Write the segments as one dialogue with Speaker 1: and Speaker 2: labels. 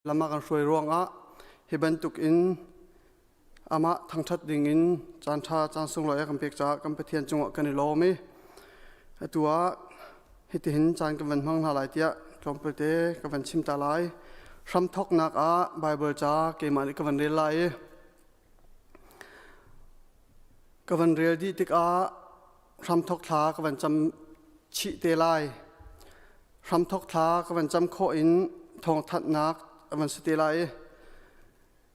Speaker 1: Lam a kan hruai ruangah hi bantuk in amah thangṭhat dingin caanṭha caan sunglawi a kan pek caah kan Pathian cungah kan i lawm i atu ah hitihin caan kan van hmang hna lai tiah tlawmpalte ka van chim ta lai. Hramthawknak ah Baibal ca keimah nih ka van rel lai i ka van rel dih tikah hramthawk thla ka van cam chih te lai. Hramthawk thla ka van cam khawh in thawngthanhnak a van si te lai i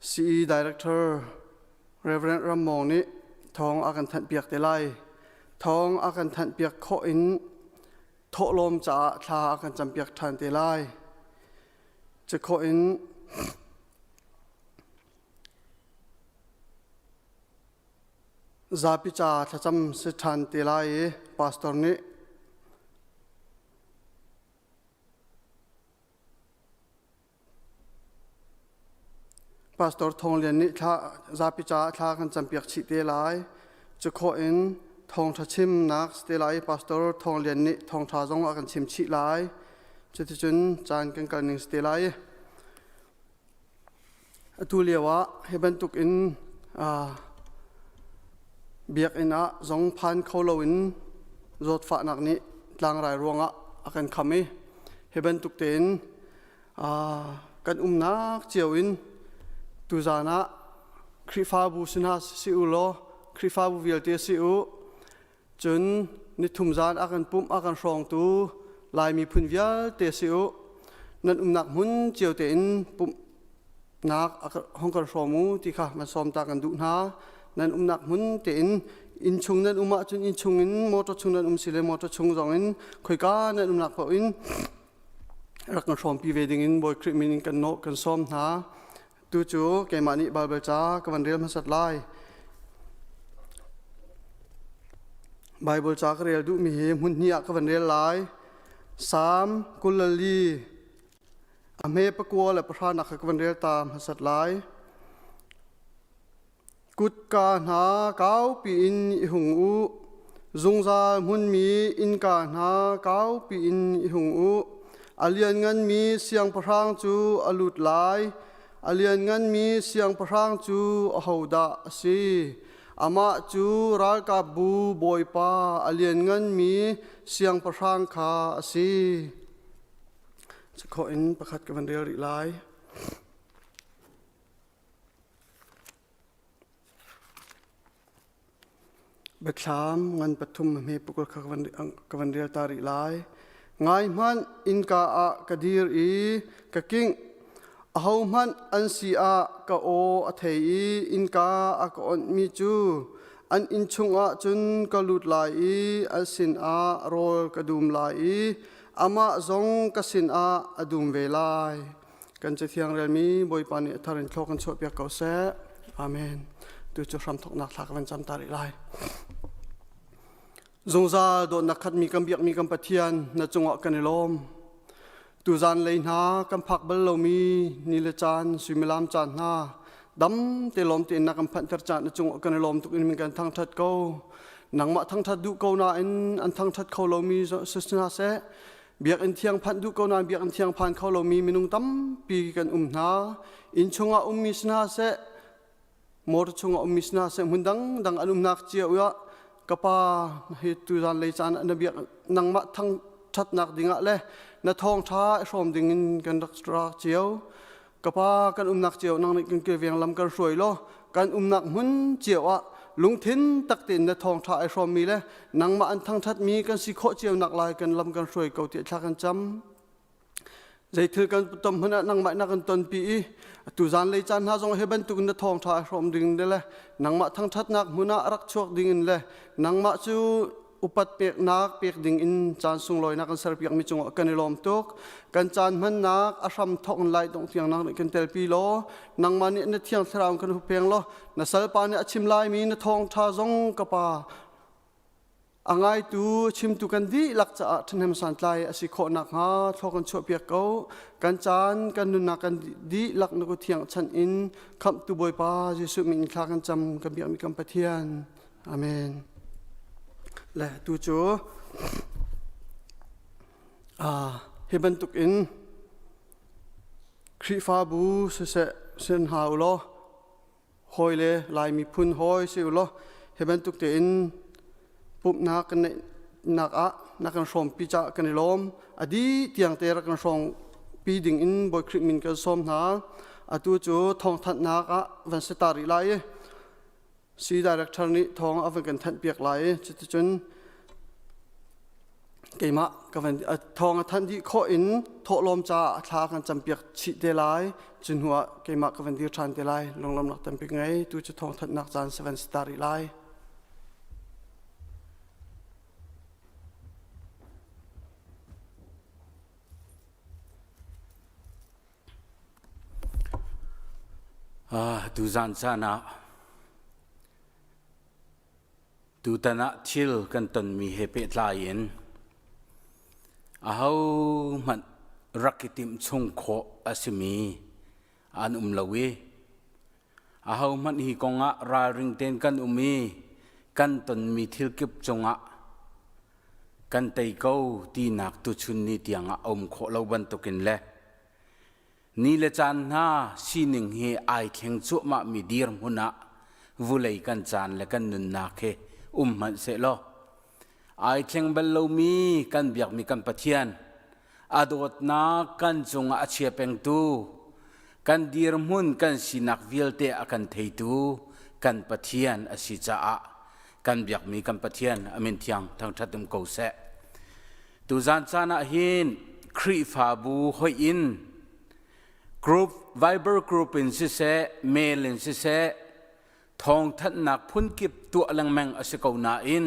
Speaker 1: CE Director Reverend Ram Mawng nih thawng a kan thanhpiak te lai. Thawng a kan thanhpiak khawh in thawhlawm caah thla a kan campiak ṭhan te lai. Cikhawh in Zapi ca thlacam si ṭhan te lai i pastor nih Pastor Thawng Lian nih thla zapi caah thla kan campiak chih te lai. Cu khawh in thawngṭha chimnak si te lai i Pastor Thawng Lian nih thawngṭha zong a kan chim chih lai. Cuticun caan kan kal ning si te lai. Atu lio ah hi bantuk in biakinn ah zong phan kho loin zawtfahnak nih tlangrai ruangah a kan kham i hi bantuk tein kan umnak cio in tuzaan ah Khrihfabu si hna si u law Khrihfabu vialte si u Cun nithum zan a kan pumh a kan hrawngtu Lai miphun vialte si u. Nan umnak hmun cio tein pumhnak hong kan hrawm u ti kha van sawm ta kan duh hna. Nan umnak hmun tein inn chung nan um ahcun inn chung in motor chung nan um si le motor chung zong in khoika nan umnak paoh in rak kan hrawmpi ve ding in Bawi Khrih min in kan nawh kan sawm hna. Tu cu keimah nih Baibal ca ka van rel hmasat lai. Baibal ca ka rel duhmi hi hmun hnih ah ka van rel lai. Salm 24 a hme pakua le pahra nak kha ka van rel ta hmasat lai. Kutka hna kaupi in i hung u, zungzal hmunmi innka hna kaupi in i hung u. A liannganmi siangpahrang cu a lut lai, a liannganmi siangpahrang cu ahodah a si? Amah cu ralkapbu Bawipa a liannganmi siangpahrang kha a si. Cakhawh in pakhat ka van rel rih lai. Biathlam ngan pathum hme pukul kha ka van rel ta rih lai. Ngai hmanh innka ah ka dir i ka kingh. Ahohmanh an si ah ka aw a thei i innka a ka onhmi cu an inn chungah cun ka lut lai i an sinah rawl ka dum lai i amah zong ka sinah a dum ve lai. Kan Cathiang relmi Bawipa nih a thar in thlaw kan chuahpiak ko seh. Amen. Tu cu hramthawknak thla ka van cam ta rih lai. Zungzal dawtnak khatmi kan biakmi kan Pathian na cungah kan i lawm. Tuzan lei hna kan phak bal lomi ni le caan suimilam caan hna dam te lawm tein na kan phanhter caan na cungah kan i lawm tuk in min kan thangthat ko. Nangmah thangthat duh ko nain an thangthat kho lomi si hna seh. Biakinn thiang phanh duh ko nain biakinn thiang phan kho lomi minung tampi kan um hna. Inn chungah ummi si hna seh, motor chungah ummi si hna seh, hmun dangdang an umnak cio ah ka pa hi tuzan lei caan ah na biak nangmah thangṭhatnak dingah le na thawngṭha i hrawm dingin kan rak ra cio. Ka pa kan umnak cio nang nih kan kilveng lam kan hruai law kan umnak hmun cio ah lungthin tak tein na thawngṭha ai hrawmmi le nangmah an thangṭhatmi kan si khawh cio nak lai kan lam kan hruai ko tiah thla kan cam. Zeithil kan tom hmanh ah nangmah na kan tonpi i atu zan lei caan hna zong hi bantuk na thawngṭha ai hrawm ding le nangmah thangṭhatnak hmun ah rak chuak ding in le nangmah cu upat peknak pek ding in caan sunglawinak kan serpiakmi cungah kan i lawm tuk. Kan caan hmannak a hram thawk in lai dongh tiang nang nih kan telpi law nangmah nih na thiang thlarau kan huppeng law na salpa nih a chim laimi na thawngṭha zong ka pa a ngaitu chimtu kan dihlak caah ṭhahnem santlai a si khawh nakhnga thlaw kan chuahpiak ko. Kan caan kan nunnak kan dihlak na kut thiang chan in khamhtu Bawipa Jesuh min in thla kan cam kan biakmi kan Pathian. Amen. Le tu cu hi bantuk in Khrihfabu siseh sin hna u law hawi le Lai miphun hawi si u law hi bantuk tein pumhnak kan neihnak ah na kan hrawmpi caah kan i lawm. A dih tiang te rak kan hrawngpi ding in Bawi Khrih min kan sawm hna. Atu cu thawngthanhnak ah van si ta rih lai i Si director nih thawng a van kan thanh piak lai i cuticun keimah ka van thawng a thanh dih khawh in thawhlawm caah thla kan campiak chih te lai. Cu hnu ah keimah ka van dir ṭhan te lai. Lunglawmnak tampi ngei tu cu thawng thanhnak caan si van si ta rih lai.
Speaker 2: Tuzaan caan ah tutan ah thil kan tonmi he pehtlai in ahohmanh rak i timh chung khawh a simi an um lo i ahohmanh hi kong ah ralring tein kan um i kan tonmi thil kip cungah kan tei ko tinak tuchun ni tiangah a um khawh lo bantukin le ni le caan hna sining hi ai thleng cuahmah mi dirhmun ah vulei kan caan le kan nunnak hi um hmanh sehlaw ai thleng bal lomi kan biakmi kan Pathian a dawtnak kan cungah a chia pengtu kan dirhmun kan sinak vialte a kan theitu kan Pathian a si caah kan biakmi kan Pathian a min thiang thangṭhat um ko seh. Tuzaan caan ah hin Khrihfabu hoih in group Viber group in siseh mail in siseh thawngthanhnak phunkip tuah lengmang a si ko nain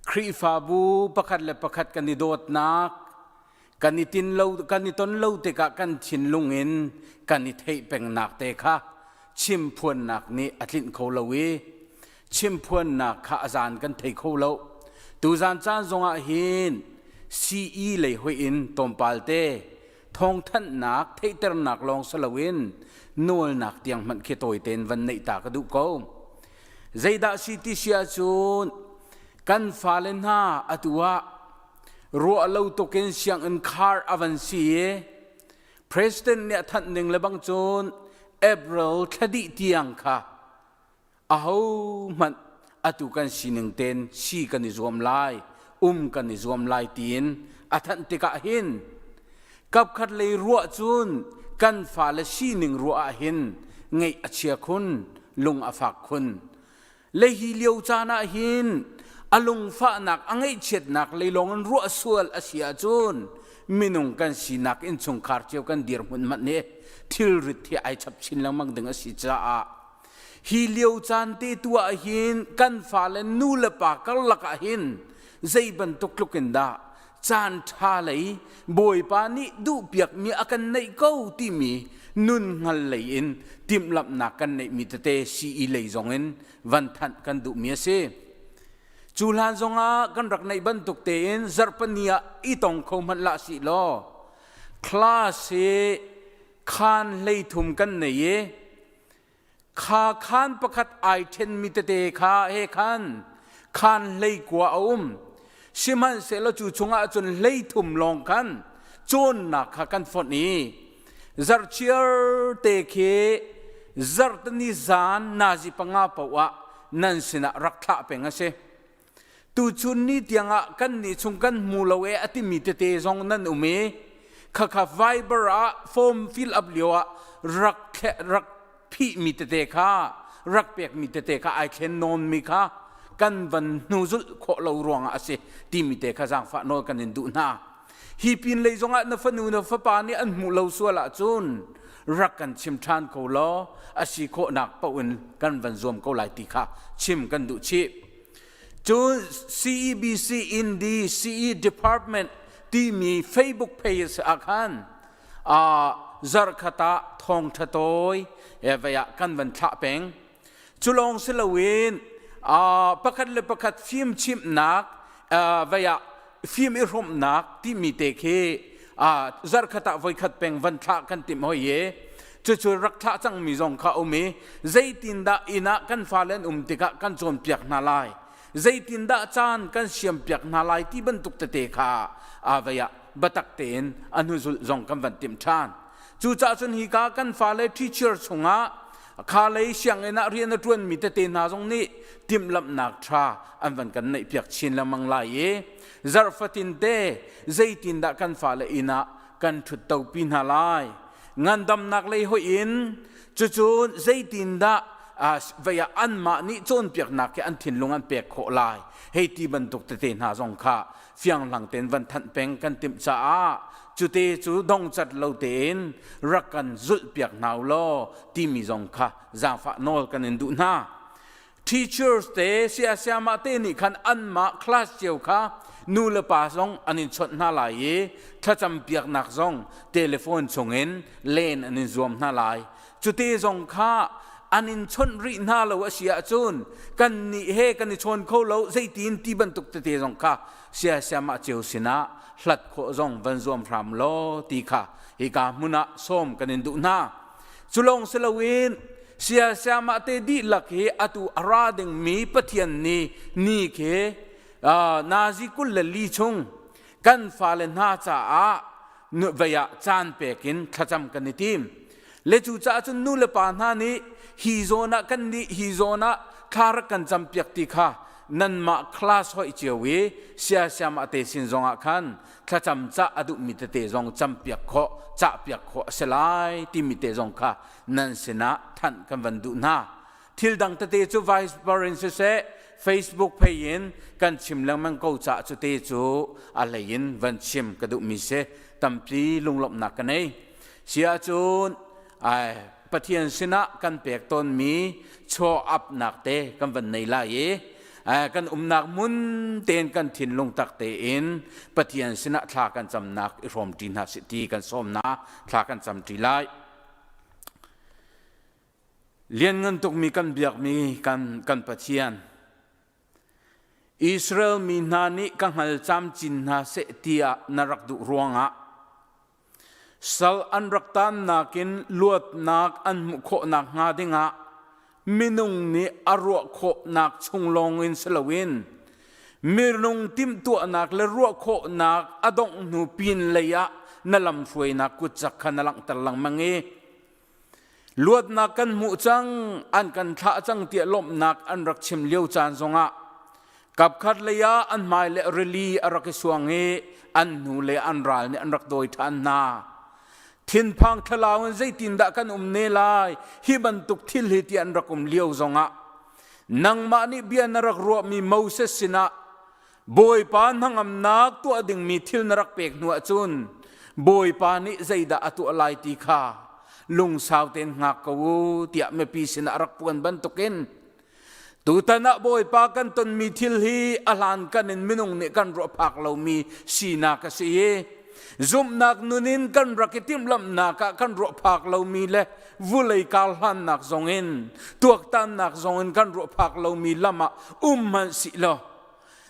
Speaker 2: Khrihfabu pakhat le pakhat kan i dawtnak kan i tin lo kan i ton lo tikah kan thinlung in kan i theih pengnak te kha chimphuannak nih a tlinh kho lo i chimphuannak kha a zaan kan thei kho lo. Tuzaan caan zongah hin CE lei hoih in tlawmpal te thawngthanhnak theihternak lawng si loin nawlnak tiang hmanh khi tawi tein van neih ta ka duh ko. Zeidah si ti si ahcun kan fale hna atu ah ruah lo tukin sianginn khar a van si i President nih a thanh ning le bang cun April thla dih tiang kha ahohmanh atu kan sining tein si kan i zuam lai um kan i zuam lai tiin a thanh tikah hin kapkhat lei ruah cun kan fale sining ruah ah hin ngeih a chia khun lung a fak khun le hi lio caan ah hin a lungfahnak a ngaihchiatnak leilawng in ruah sual a si ahcun minung kan sinak innchungkhar cio kan dirhmun hmanh hi thilrit hi ai chap chin lengmang ding a si caah Hi lio caan te tu ah hin kan fale nu le pa karlak ah hin zei bantuk tluk in dah caan ṭha lei Bawipa nih duhpiakmi a kan neih ko timi nun hngal lei in timhlamhnak kan neihmi tete CE lei zong in van thanh kan duhmi a si. Cu hlan zongah kan rak neih bantuk tein zarhpani ah i tong kho hmanh lah sih law class hi khaan 13 kan nei i Kha khaan pakhat ai ṭhenmi tete kha he khan khaan 19 a um. Sihmanhsehlaw cu chungah cun 33 lawng khan cawnnak kha kan fonh i zarhchiar te khi zarhteni zan nazi panga paoh ah nan sinah rak thlah peng a si. Tuchun ni tiangah kan nih chung kan hmu lo e a timi tete zong nan um i khakha Viber ah form fill up lio ah rak rak phihmi tete kha rak pekmi tete kha ai thlen nawnmi kha kan van hnu zulh khawh lo ruangah a si timi te kha zaangfah nawl kan in duh hna. Hi pin lei zongah na fanu na fapa nih an hmuh lo sual ahcun rak kan chim ṭhan ko law a si khawhnak paoh in kan van zuam ko lai ti kha chim kan duh chih. Cun CEBC Indi CE Department timi Facebook page ah khan zarhkhat ah thawngṭha tawi vei ah kan van thlah peng. Cu lawng si loin pakhat le pakhat fimchimhnak vei ah fim i hrawmhnak timi te khi zarhkhat ah voikhat peng van thlah kan timh hoi i cucu rak thlah cangmi zong kha um i zeitindah inn ah kan fale an um tikah kan cawnpiak hna lai zeitindah caan kan siampiak hna lai ti bantuk tete kha vei ah biatak tein a hnuzulh zong kan van timh ṭhan. Cucaah cun hi ka kan fale teacher chungah kha lei sianginn ah rian a ṭuanmi tete hna zong nih timhlamhnak ṭha an van kan neihpiak chin lengmang lai i zarh fatin te zeitindah kan fale inn ah kan ṭhuttopi hna lai. Ngandamnak lei hoih in cucu zeitindah vei ah anmah nih cawnpiaknak hi an thinlung an pek khawh lai hei ti bantuk tete hna zong kha fianghlang tein van thanh peng kan timh caah cute cu dongcat lo tein rak kan zulhpiak hna u law timi zong kha zaangfah nawl kan in duh hna. Teachers te siasiamah te nih khan anmah class cio kha nu le pa zong an in chawnh hna lai i thlacam piaknak zong telephone chungin len an in zuam hna lai. Cute zong kha an in chawnh rih hna lo a si ahcun kan nih he kan i chawn kho lo zeitin ti bantuk tete zong kha siasiamah cio sinah hlat khawh zong van zuam hram law ti kha hika hmun ah sawm kan in duh hna. Cu lawng si loin siasiamah te dihlak hi atu a ra dingmi Pathian ni ni khi nazi 24 chung kan fale hna caah vei ah caan pek in thlacam kan i tim. Le cu caah cun nu le pa hna nih hi zawn ah kan nih hi zawn ah thla rak kan cam piak ti kha nanmah class hoih cio i siasiam ah te sin zong ah khan thlacam cah a duhmi tete zong campiak khawh cahpiak khawh a si lai timi te zong kha nan sinah thanh kan van duh hna. Thil dang tete cu Viber in siseh Facebook phei in kan chim lengmang ko cah cu te cu a hlei in van chim ka duhmi si. Tampi lunglawmhnak ka nei. Si ahcun ai Pathian sinah kan pek tawnmi chaw apnak te kan van nei lai i kan umnak hmun tein kan thinlung tak tein Pathian sinah thla kan camnak i hrawm ṭi hna sih ti kan sawm na thla kan cam ṭi lai. Lianngan tukmi kan biakmi kan kan Pathian Israel mi hna nih ka hngal camcin hna seh tiah na rak duh ruangah Sal an rak taannak in luatnak an hmuh khawhnak hnga dingah minung nih a ruah khawhnak chung lawngin si loin minung timhtuahnak le ruah khawhnak a dongh hnu pin lei ah na lamhruainak kutcak kha na langhter lengmang i luatnak kan hmuh cang an kan thlah cang tiah lawmhnak an rak chim lio caan zongah Kapkhat lei ah an hmai le rili a rak i suang i an hnu le an ral nih an rak dawi ṭhan hna. Thinphang thlalau in zeitindah kan um ne lai hi bantuk thil hi ti an rak um lio zongah nangmah nih bia na rak ruahmi Moses sinah Bawipa hnangamnak tuah dingmi thil na rak pek hnu ahcun Bawipa nih zeidah a tuah lai ti kha lungsau tein hngak ko u tiah mipi sinah a rak puan bantukin Tutan ah Bawipa kan tonmi thil hi a hlankan in minung nih kan ruah phak lomi sinak a si i zumhnak nun in kan rak i timhlamhnak ah kan ruah phak lomi le vulei karhlannak zong in tuaktannak zong in kan ruah phak lomi lam ah um hmanh sih law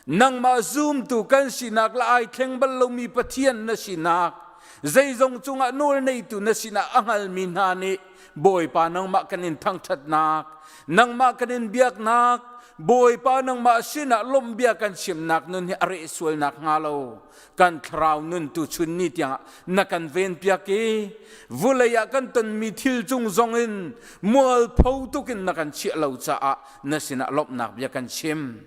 Speaker 2: nangmah zumtu kan sinak le ai thleng bal lomi Pathian na sinak zeizong cungah nawl neitu na sinah a hngalmi hna nih Bawipa nangmah kan in thangṭhatnak nangmah kan in biaknak Bawipa nangmah sinah lawmhbia kan chimnak nun hi a reh sualnak hnga lo kan thlarau nun tu chun ni tiangah na kan venpiak i vulei ah kan tonmi thil cung zong in mualpho tukin na kan chiah lo caah na sinah lawmhnak bia kan chim.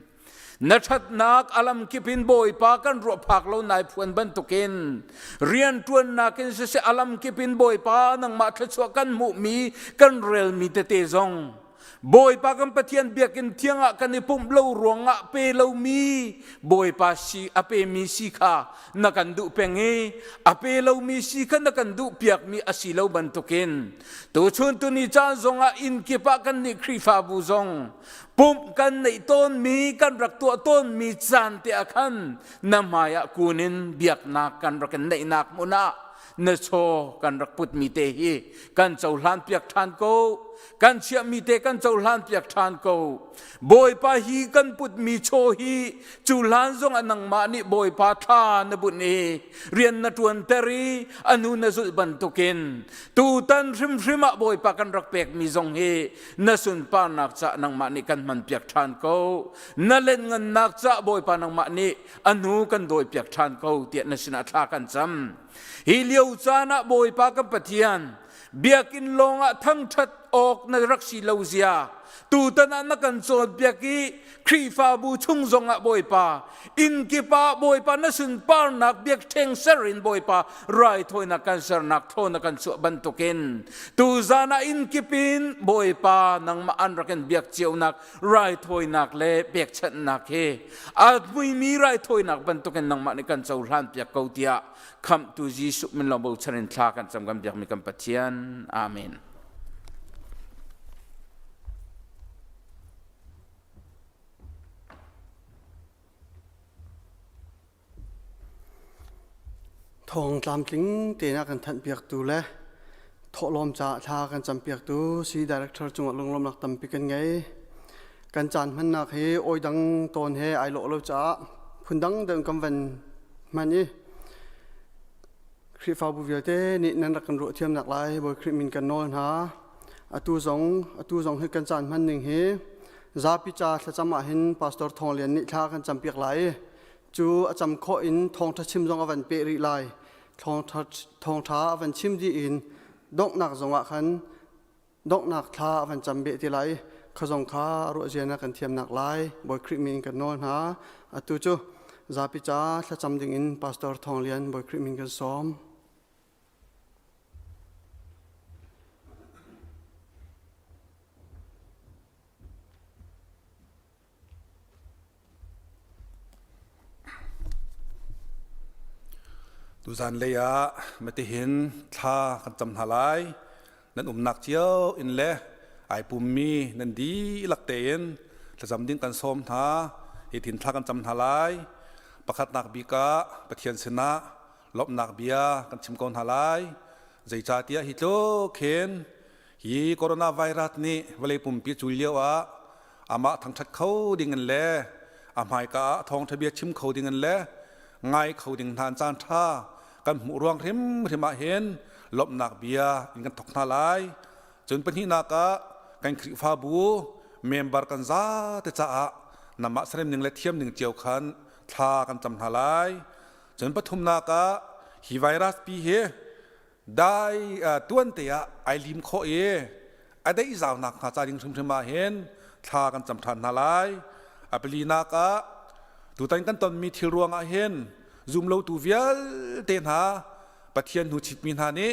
Speaker 2: Na ṭhatnak a lamkip in Bawipa kan ruah phak lo nai phuan bantukin rianṭuannak in siseh a lamkip in Bawipa nangmah thluachuah kan hmuhmi kan relmi tete zong Bawipa kan Pathian biakinn thiang ah kan i pumh lo ruangah pe lomi Bawipa si a pemi si kha na kan duh peng i a pe lomi si kha na kan duh piakmi a si lo bantukin tuchun tuni caan zongah inn kip ah kan nih Khrihfabu zong Pumh kan neih tawnmi, kan rak tuah tawnmi caan te ah khan na hmai ah kun in biaknak kan rak in neihnak hmun ah na chaw kan rak putmi te hi kan cohlan piak ṭhan ko. Kan chiahmi te kan cohlan piak ṭhan ko. Bawipa hi kan putmi chaw hi cu hlan zong ah nangmah nih Bawipa thla na bunh i rian na ṭuanter i a nu na zulh bantukin tutan hrimhrim ah Bawipa kan rak pekmi zong hi na sunparnak cah nangmah nih kan hmanpiak ṭhan ko. Na lenngannak cah Bawipa nangmah nih a hnu kan dawipiak ṭhan ko tiah na sinah thla kan cam. Hi lio caan ah Bawipa kan Pathian biakinn lawngah thangṭhat awk na rak si lo zia tutan ah na kan cawnpiak i Khrihfabu chung zongah Bawipa inn kip ah Bawipa na sunparnak biakṭheng ser in Bawipa raithawinak kan sernak thaw na kan chuah bantukin tuzan ah inn kip in Bawipa nangmah an rak in biak cionak raithawinak le pekchanhnak hi a hmuimi raithawinak bantukin nangmah nih kan cohlan piak ko tiah khamhtu Jesuh min lawng bochan in thla kan cam kan biakmi kan Pathian. Amen.
Speaker 1: Thawng tlamtling tein a kan thanh piaktu le thawhlawm caah thla kan cam piaktu si director cungah lunglawmnak tampi kan ngei. Kan caan hmannak hi oi dang tawn he ai lawh lo caah phundang deuh kan van hman i Khrihfabu vialte nih nan rak kan ruah thiamnak lai Bawi Khrih min kan nawl hna. Atu zong atu zong hi kan caan hman ning hi zapi ca thlacam ah hin Pastor Thawng Lian nih thla kan campiak lai i cu a cam khawh in thawngṭha chim zong a van peh rih lai. Thawngṭha a van chim dih in donghnak zong ah khan donghnak thla a van cam beh ti lai kha zong kha ruahzia na kan thiamnak lai Bawi Khrih min kan nawl hna. Atu cu zapi ca thlacam ding in Pastor Thawng Lian Bawi Khrih min kan sawm.
Speaker 3: Tuzan lei ah matihin thla kan cam hna lai. Nan umnak cio in le ai pummi nan dihlak tein thlacam ding kan sawm hna. Hitin thla kan cam hna lai. Pakhatnak bik ah Pathian sinah lawmhnak bia kan chim ko hna lai. Zeicahtiah hi tluk hin hi coronavirus nih vawlei pumpi cul lio ah amah thangṭhat kho ding in le a hmaika ah thawngṭha bia chim kho ding in le ngai kho ding hna caan ṭha kan hmuh ruang hrimhrim ah hin lawmhnak bia in kan thawk hna lai. Cun pahnihnak ah kan Khrihfabu member kan zate caah namah serem ning le thiam ning cio khan thla kan cam hna lai. Cun pathumnak ah hi virus pi hi dai tuan te ah ai lim khawh i a deih zau nak hnga ca ding hrimhrim ah hin thla kan cam ṭhan hna lai. A palinak ah tutan kan tonmi thil ruang ah hin zumlotu vialte hna Pathian hnu chitmi hna nih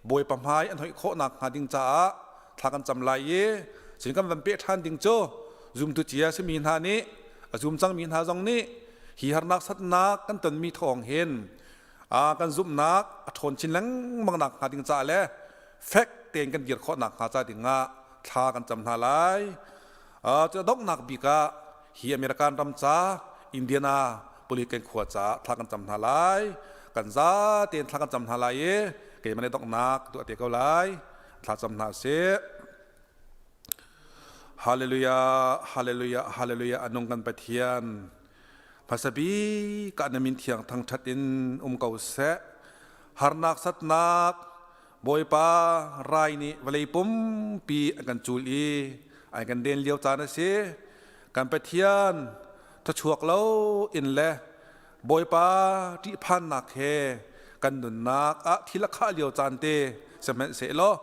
Speaker 3: Bawipa hmai an hoih khawh nak hnga ding caah thla kan cam lai i cun kan van peh ṭhan ding cu zumtu cia simi hna nih a zum cangmi hna zong nih hi harnak satnak kan tonmi thawng hin kan zumhnak a ṭhawn chin lengmang nak hnga ding caah le fek tein kan dir khawh nak hnga ca dingah thla kan cam hna lai. Cu donghnak bik ah hi American ram ca Indiana Polican khua ca thla kan cam hna lai. Kan za tein thla kan cam hna lai i keimah nih donghnak tuah te ko lai. Thla cam hna sih. Hallelujah, hallelujah, hallelujah, anung kan Pathian. Hmasa bik ah na min thiang thangṭhat in um ko seh. Harnak satnak Bawipa rai nih vawlei pumpi an kan cul i an kan den lio caan a si. Kan Pathian thawchuak lo in le Bawipa ṭihphannak he kan nunnak ah thil a khah lio caan te sihmanhsehlaw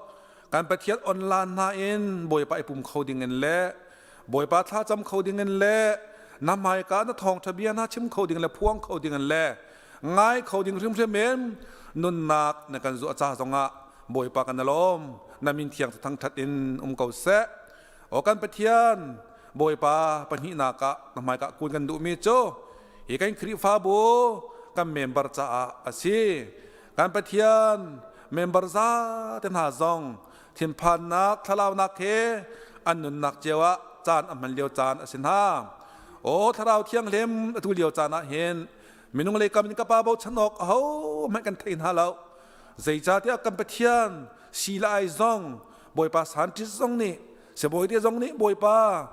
Speaker 3: kan Pathian online hna in Bawipa i pum kho ding in le Bawipa thlacam kho ding in le na hmaika na thawngṭha bia hna chim kho ding le phuang kho ding in le ngai kho ding hrimhrim in nunnak na kan zuah ca zongah Bawipa kan lawm na min thiang thangṭhat in um ko seh aw kan Pathian Bawipa pahnihnak ah na hmaika kun kan duhmi cu hi kan Khrihfabu kan member caah a si kan Pathian member za te hna zong thinphannak thlalaunak he an nunnak cio ah caan a hman lio caan a si hna aw thlarau thianghlim atu lio caan ah hin minung lei kam in ka pa bochan awk aho hmanh kan thei hna lo zeicahtiah kan Pathian si le ai zong. Bawipa scientist zong nih sibawi te zong nih Bawipa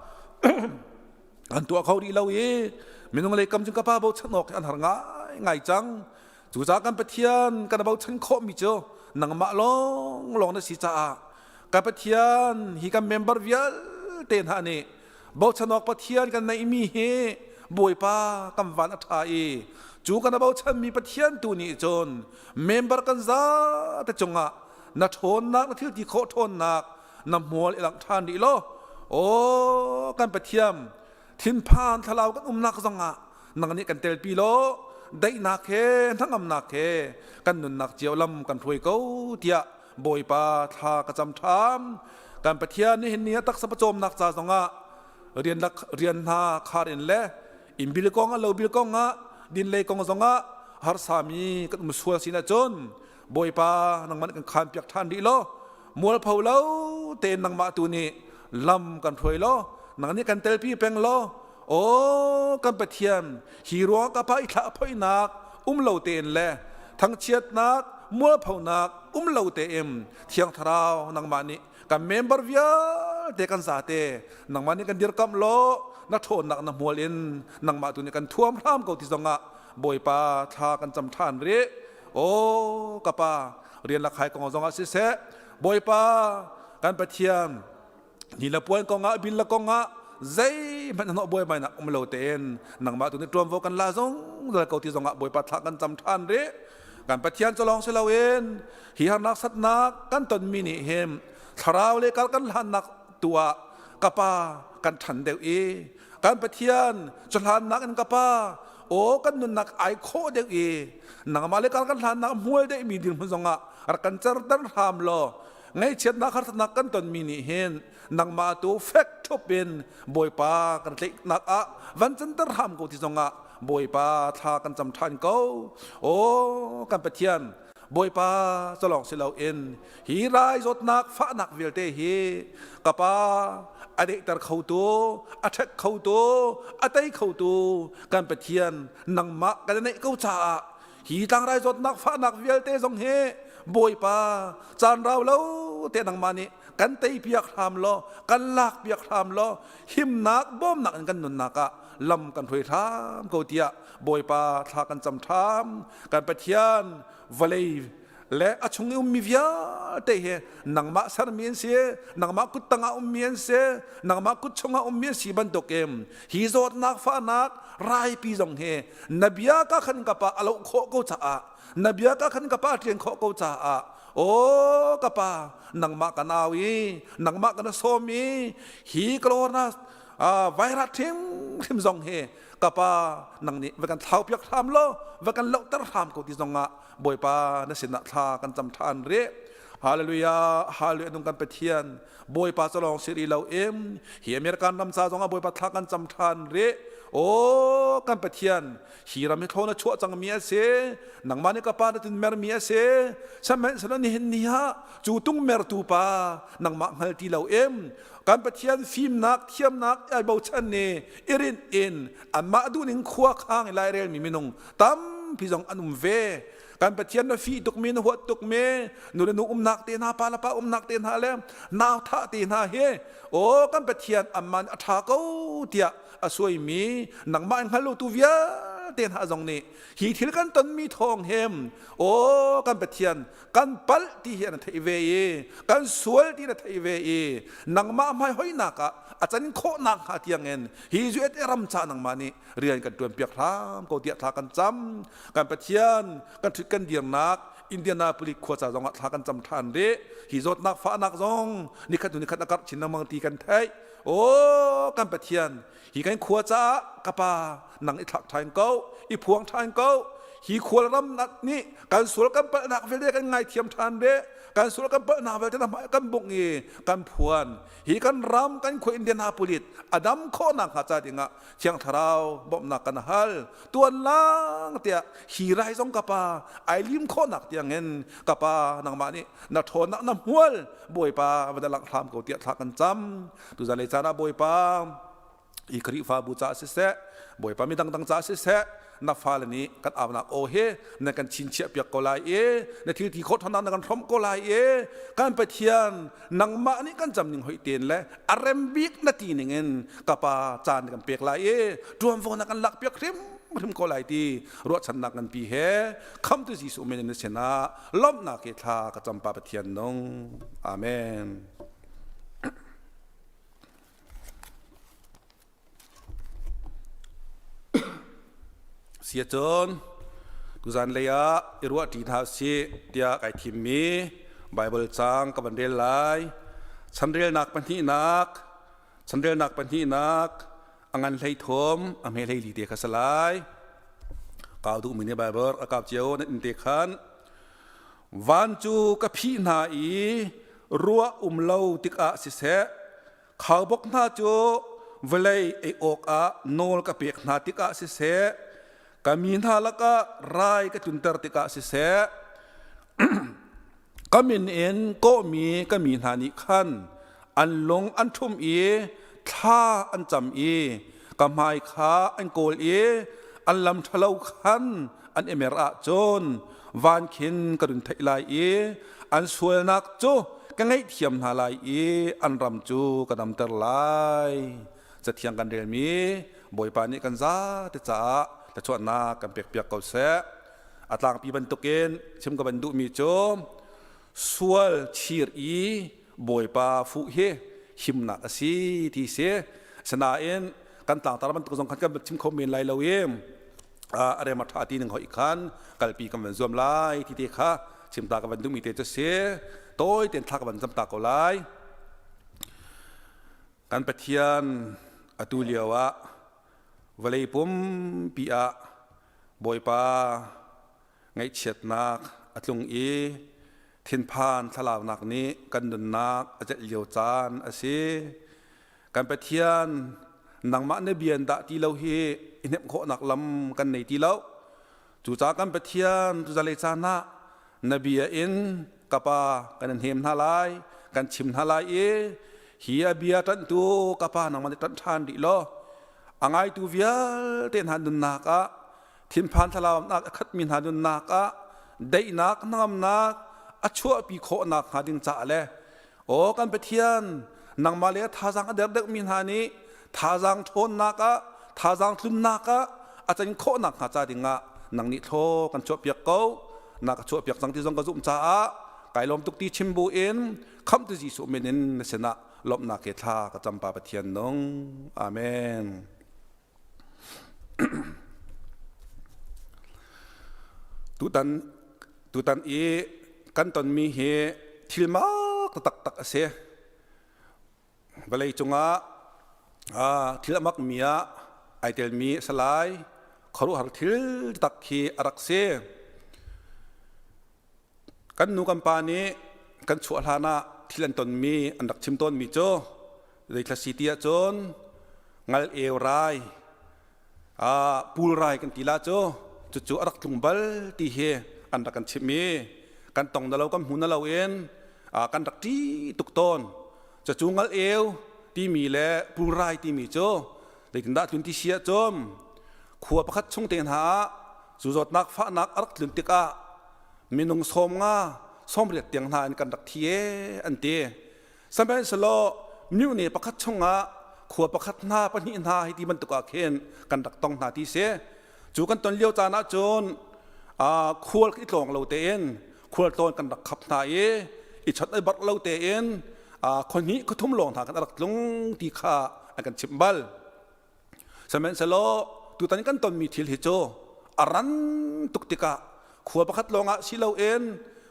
Speaker 3: an tuah kho rih lo i minung lei kam cun ka pa bochan awk an har ngai ngai cang. Cucaah kan Pathian kan bochan khawhmi cu nangmah lawng lawng na si caah ka Pathian hi kan member vialte hna nih bochan awk Pathian kan neihmi hi Bawipa kan van a ṭha i cu kan bochanmi Pathian tu nih cun member kan za te cungah na ṭhawnnak na thil ti khawh ṭhawnnak na hmual i langh ṭhan rih law aw kan Pathian thinphan thlalau kan umnak zongah nang nih kan telpi law daihnak he hnangamnak he kan nunnak cio lam kan hruai ko tiah Bawipa thla ka cam ṭham. Kan Pathian nih hin ni a taksa pawcawmnak ca zongah rian rian hna khar in le inn bil kong ah lo bil kong ah din lei kong zongah harsami kan um sual sin ahcun Bawipa nangmah nih kan khan piak ṭhan rih law mualpho lo tein nangmah tu nih lam kan hruai law nang nih kan telpi peng law aw kan Pathian hi ruang ka pa i thlah phoinak um lo tein le thangchiatnak mualphonak um lo tein Thiang Thlarau nangmah nih kan member vialte kan zate nangmah nih kan dirkamh law na ṭhawnnak na hmual in nangmah tu nih kan thuam hram ko ti zongah Bawipa thla kan cam ṭhan rih. Aw ka pa rian lakhai kong zongah siseh Bawipa kan Pathian ni le puan kongah bil le kongah zeihmanh hnawh buaibainak um lo tein nangmah tu nih ṭuanvo kan la zungzal ko ti zongah Bawipa thla kan cam ṭhan rih. Kan Pathian cu lawng si loin hi harnak satnak kan tonmi nih hin thlarau le kal kan hlannak tu ah ka pa kan ṭhan deuh i kan Pathian cu hlannak in ka pa aw kan nunnak ai khawh deuh i nangmah le kal kan hlannak hmual deuhmi dirhmun zongah rak kan certer hram law ngaihchiatnak harsatnak kan tonmi nih hin nangmah tu fek ṭhup in Bawipa kan tlaihnak ah van canter hram ko ti zongah Bawipa thla kan cam ṭhan ko. Aw kan Pathian Bawipa calawng si loin hi rai zawtnak fahnak vialte hi ka pa a deihter khotu a ṭhek khotu a tei khotu kan Pathian nangmah kan neih ko caah hi tlangrai zawtnak fahnak vialte zong hi Bawipa caan rau lo te nangmah nih kan tei piak hram law kan lak piak hram law himnak bawmnak in kan nunnak ah lam kan hruai hram ko tiah Bawipa thla kan cam ṭham. Kan Pathian vawlei le a chung i ummi vialte hi nangmah sermi an si, nangmah kut tangah ummi an si, nangmah kut chungah ummi an si bantukin hi zawtnak fahnak raipi zong hi na bia ka khan ka pa a loh khawh ko caah na bia ka khan ka pa ṭian khawh ko caah aw ka pa nangmah ka nau i nangmah ka na sawm i hi corona virus hrimhrim zong hi ka pa nang nih va kan thlau piak hram law va kan lohter hram ko ti zongah Bawipa na sinah thla kan cam ṭhan rih. Hallelujah, hallelujah nung kan Pathian Bawipa calong si rih lo im hi American ram ca zongah Bawipa thla kan cam ṭhan rih. O kan Pathian hi ram hi thlawn a chuah cangmi a si nangmah nih ka pa na tin mermi a si sihmanhsehlaw nihin ni ah cu tung mertu pa nangmah hngal ti lo im kan Pathian fimnak thiamnak ai bochan ni irin in anmah duhning khua khang i lairelmi minung tampi zong an um ve. Kan Pathian na fi tukmi na huat tukmi nu le nu umnak te hna pa le pa umnak te hna le nau thah te hna hi aw kan Pathian amman a ṭha ko tiah a suaimi nangmah in hngal lo tu vialte hna zong nih hi thil kan tonmi thawng hem aw kan Pathian kan palh ti hi an theih ve i kan sual ti na theih ve i nangmah hmai hoinak ah a can khawh nak hnga tiangin hi USA ram ca nangmah nih rian kan ṭuan piak hram ko tiah thla kan cam. Kan Pathian kan ṭhut kan dirnak Indianapolis khua ca zongah thla kan cam ṭhan rih. Hi zawtnak fahnak zong nikhat hnu nikhat a karh chin lengmang ti kan theih. Aw kan Pathian hi kan khua caah ka pa nang i thlak ṭhan ko i phuang ṭhan ko. Hi khual ram nih kan sual kan palhnak vialte kan ngaithiam ṭhan rih. Kan sual kan palhnak vialte kan bungh i kan phuan. Hi kan ram kan khua Indianapolis a dam khawhnak hnga ca dingah Thiang Thlarau bawmhnak kan hal. Tuan lang tiah hi rai zong ka pa ai lim khawhnak tiangin ka pa nangmah nih na ṭhawnnak na hmual Bawipa va langh hram ko tiah thla kan cam. Tuzan lei caan ah Bawipa i Khrihfabu caah siseh Bawipa mi dangdang caah siseh. Na fale nih kan aunak aw he na kan chinchiah piak ko lai i na thil ti khawh ṭhawnnak na kan hrawmh ko lai i kan Pathian, nangmah nih kan cam ning hoih tein le a rem bik na ti ning in ka Pa, caan na kan pek lai i ṭuanvo na kan lak piak hrimhrim ko lai ti ruahchannak nganpi he khamtu Jesuh min in na sinah lawmhnak he thla ka cam, Pa Pathian nung. Amen. Siacun tuzan lei ah i ruahṭi hna usih tiah kai thimmi Baibal caang ka van rel lai. Chanrelnak pahnihnak, chanrelnak pahnihnak, a ngan 13, a hme 14 te kha si lai. Kau duhmi nih Baibal a kau cio nan inn te khan. Van cu ka phih hna i ruah um lo tikah siseh, Khaubawk hna cu vawlei ei awkah nawl ka pek hna tikah siseh, ka mi hna lakah rai ka tlunter tikah siseh, ka min in kawhmi ka mi hna nih khan an lung an ṭhum i thla an cam i ka hmai kha an kawl i an lam ṭhalo khan an i mer ahcun van khin ka run theih lai i an sualnak cu ka ngaihthiam hna lai i an ram cu ka damter lai. Cathiang kan relmi Bawipa nih kan zate caah thluachuahnak kan pekpiak ko seh. A tlangpi bantukin chim ka van duhmi cu sual chir i Bawipa fuh hi himnak a si ti si. Sinain kan tlangtar bantuk zong khan kan chim kho men lai lo i a rem a ṭha ti ning hoi khan kalpi kan van zuam lai ti te kha chimta ka van duhmi te cu si. Tawi tein thla ka van cam ta ko lai. Kan Pathian, atu lio ah vawlei pumpi ah Bawipa ngaihchiatnak a tlung i thinphan thlalaunak nih kan nunnak a celh lio caan a si. Kan Pathian, nangmah na bian dah ti lo hi i hnemh khawhnak lam kan nei ti lo. Cucaah kan Pathian, tuzalei caan ah na bia in ka Pa kan in hnem hna lai, kan chim hna lai i hi a bia ṭanhtu ka Pa nangmah nih ṭanh ṭhan rih law a ngaitu vialte hna nunnak ah thinphan thlalaunak a khatmi hna nunnak ah daihnak hnangamnak a chuahpi khawhnak hnga ding caah le aw kan Pathian, nangmah le thazaang a der deuhmi hna nih thazaang ṭhawnnak ah thazaang tlunnak ah a can khawhnak hnga ca dingah nang nih thlaw kan chuahpiak ko. Na ka chuahpiak cang ti zong ka zumh caah kai lawm tuk ti chim bu in khamhtu Jesuh min in na sinah lawmhnak he thla ka cam, Pa Pathian nung. Amen. Tutan tutan i kan tonmi hi thil mak taktak a si. Vawlei cungah thil a makmi ah ai telmi a si lai. Khuaruahhar thil tak khi a rak si. Kan nu kan pa nih kan chuah hlan ah thil an tonmi an rak chim tawnmi cu zeithla si ti ahcun ngal eu rai, pul rai kan ti la cu, cucu a rak tlung bal ti hi an rak kan chimh i kan tong na lo kan hmu na lo in kan rak ṭi tuk tawn. Cucu ngal eu timi le pul rai timi cu zeitindah tlun ti si ahcun khua pakhat chung te hna ah cu zawtnak fahnak a rak tlun tikah minung 50, 80 tiang hna in kan rak thi e an ti. Sihmanhsehlaw mine pakhat chungah khua pakhat hna, pahnih hna hi ti bantuk ah khin kan rak tong hna ti si. Cu kan ton lio caan ahcun khual i tlawng lo tein khual tlawn kan rak khap hna i i chawnh ai barh lo tein khua hnih khua thum lawng hna kan rak tlung ti kha an kan chimh bal. Sihmanhsehlaw tutan kan tonmi thil hi cu a ran tuk tikah khua pakhat lawngah si loin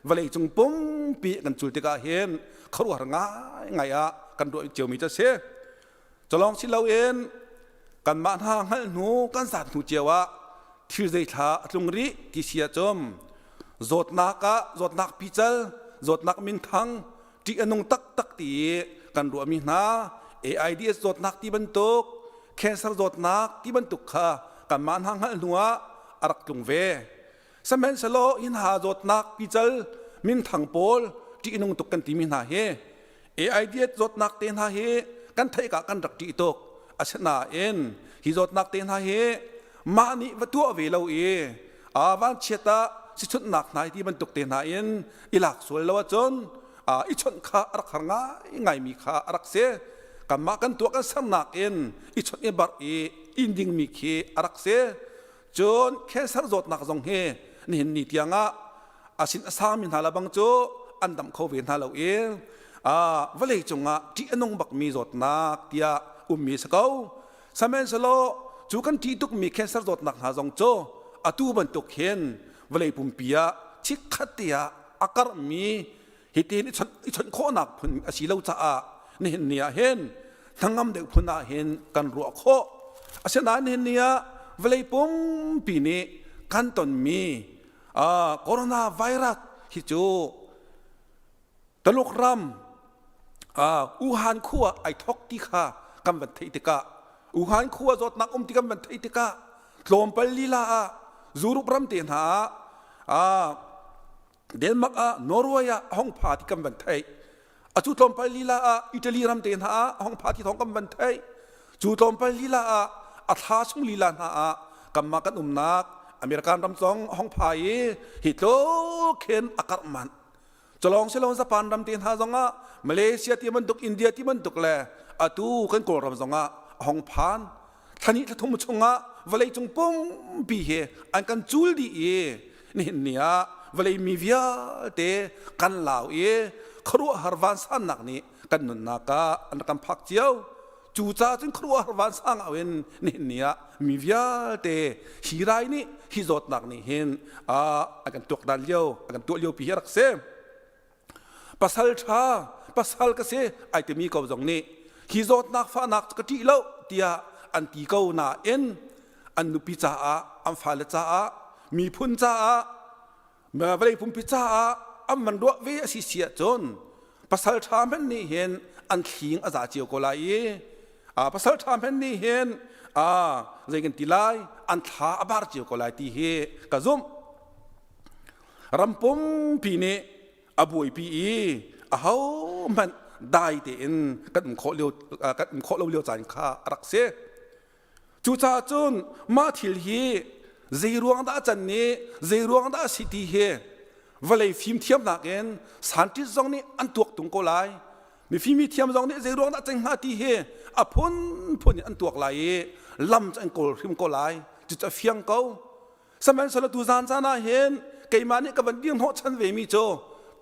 Speaker 3: vawleicung pumpi kan cul tikah hin khuaruahhar ngaingai ah kan ruah ciomi cu a si. Culawng si loin kanmah hna hngalh hnu kan zat hnu cio ah thil zeithla a tlung rih ti si ahcun zawtnak ah zawtnak pical, zawtnak minthang, ṭih a nung taktak ti i kan ruahmi hna AIDS zawtnak ti bantuk, cancer zawtnak ti bantuk kha kanmah hna hngalh hnu ah a rak tlung ve. Sihmanhsehlaw hi hna zawtnak pical minthang pawl ṭih nung tuk kan timi hna hi AIDS zawtnak te hna hi kan theih ka kan rak ṭih tuk. Asinain hi zawtnak te hna hi Mah nih va tuah ve lo i a vanchiat ah sichunhnak hna ti bantuk te hna in i lak sual lo ahcun i chawnh kha a rak har ngai ngaimi kha a rak si. Kanmah kan tuah kan sernak in i chawnh i barh i in dingmi khi a rak si. Cun cancer zawtnak zong hi nihin ni tiangah a sin a sangmi hna lebang cu an dam kho ve hna lo i vawlei cungah ṭih a nung bakmi zawtnak tiah ummi si ko. Sihmanhsehlaw cu kan ṭih tukmi cancer zawtnak hna zong cu atu bantuk hin vawlei pumpi ah chikkhat te ah a karhmi hitin i chawnh khawhnak phun a si lo caah nihin ni ah hin hnangam deuh phun ah hin kan ruah khawh. Asinain nihin ni ah vawlei pumpi nih kan tonmi coronavirus hi cu Taluk ram Wuhan khua ai thok ti kha kan van theih tikah Wuhan khua zawtnak um ti kan van theih tikah tlawmpal lila ah Europe ram te hna ah Denmark ah Norway ah hong pha ti kan van theih. Acu tlawmpal lila ah Italy ram te hna ah hong pha ti thawng kan van theih. Cu tlawmpal lila ah a thla chung lila hna ah kanmah kan umnak American ram zong hong pha i hi tluk hin a karh manh. Calong silong Japan ram te hna zongah Malaysia ti bantuk India ti bantuk le atu kan Kawlram zongah a hong phan. Thlani thlathum chungah vawleicung pumpi hi an kan cul dih i nihin ni ah vawlei mi vialte kan lau i khuaruahhar vansannak nih kan nunnak ah an kan phak cio. Cucaah cun khuaruahhar vansang au in nihin ni ah mi vialte hi rai nih hi zawtnak nih hin a kan tuakdan lio a kan tuah lio pi hi a rak si. Pasal ṭha pasal ka si ai timi ko zong nih hi zawtnak fahnak ka ṭih lo tiah an ti ko nain an nupi caah an fale caah miphun caah vawlei pumpi caah an van ruah ve a si si ahcun pasal ṭha hmanh nih hin an thling a za cio ko lai i pasal ṭha hmanh nih hin zei kan ti lai an thla a bar cio ko lai ti hi ka zumh. Ram pumpi nih a buaipi i ahohmanh dai tein kan um khawh lio kan um khawh lo lio caan kha a rak si. Cucaah cun mah thil hi zei ruang dah a can i zei ruang dah a si ti hi vawlei fimthiamnak in scientist zong nih an tuak tung ko lai. Mifim thiam zong nih zei ruang dah ceng hnga ti hi a phunphun in an tuak lai i lam cu an kawl hrim ko lai. Cucu a fiang ko. Sihmanhsehlaw tu zan caan ah hin keimah nih ka van dir hnawhchan ve mi cu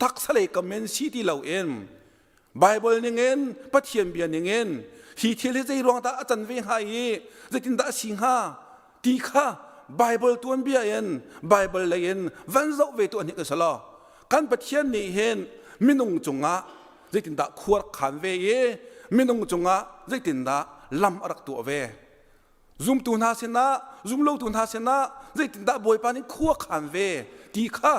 Speaker 3: taksa lei kam in si ti loin Bible ningin Pathian bia ningin hi thil hi zei ruang dah a can ve hnga i zeitindah a si hnga ti kha Bible tuanbia in Bible lei in van zoh ve tuah hnik usalaw kan Pathian nih hin minung cungah zeitindah khua rak khan ve i minung cungah zeitindah lam a rak tuah ve Zumtu hna sinah, zumlotu hna sinah zeitindah Bawipa nih khua khan ve ti kha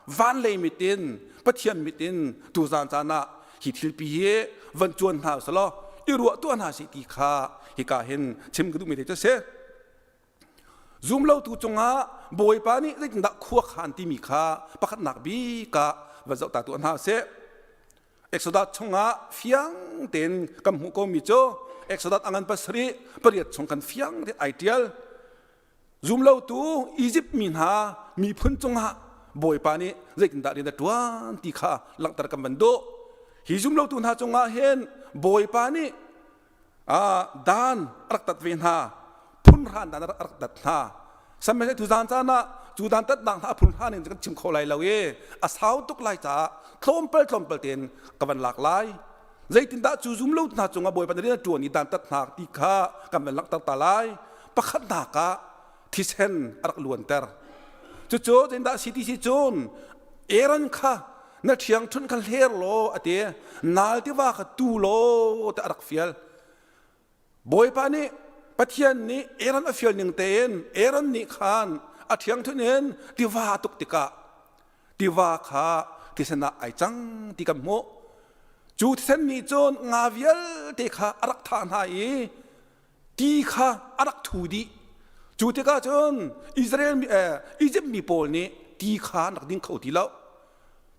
Speaker 3: van lei mit in Pathian mit in tuzan caan ah hi thilpi hi van cuan hna usalaw i ruah tuah hna sih ti kha hika hin chim ka duhmi te cu a si. Zumlotu cungah Bawipa nih zeitindah khua khan timi kha pakhatnak bik ah van zoh ta tuah hna usih. Exodus chungah fiang tein kan hmuh komi cu Exodus a ngan pasarih pariat chung kan fiang tein ai ṭial. Zumlotu Izipt mi hna miphun cungah Bawipa nih zeitindah rian a ṭuan ti kha langhter kan van duh. Hi zumlotu hna cungah hin Bawipa nih dan a rak tat ve hna phunhran dan a rak tat hna sihmanhsehlaw tu zan caan ah cu dan tatnak hna a phunhran in kan chim kho lai lo i a sau tuk lai caah tlawmpal tlawmpal tein ka van lak lai zeitindah cu zum lo hna cungah bawipa na rian a ṭuan i dan tat hna ti kha kan van langhter ta lai pakhatnak ah thisen a rak luanter cucu zeitindah si ti si cun Aaron kha na ṭhiangṭhunh kha hler law a ti nal tiva kha tu law ti a rak fial bawipa nih pathian nih Aaron a fial ning tein Aaron nih khan a ṭhiangṭhunh in tiva a tuk tikah tiva kha thisen ah ai cang ti kan hmuh cu thisen nih cun nga vialte kha a rak thah hna i ti kha a rak thu dih cu tikah cun Israel mi eh, Egypt mi pawl nih ti kha an rak ding kho ti lo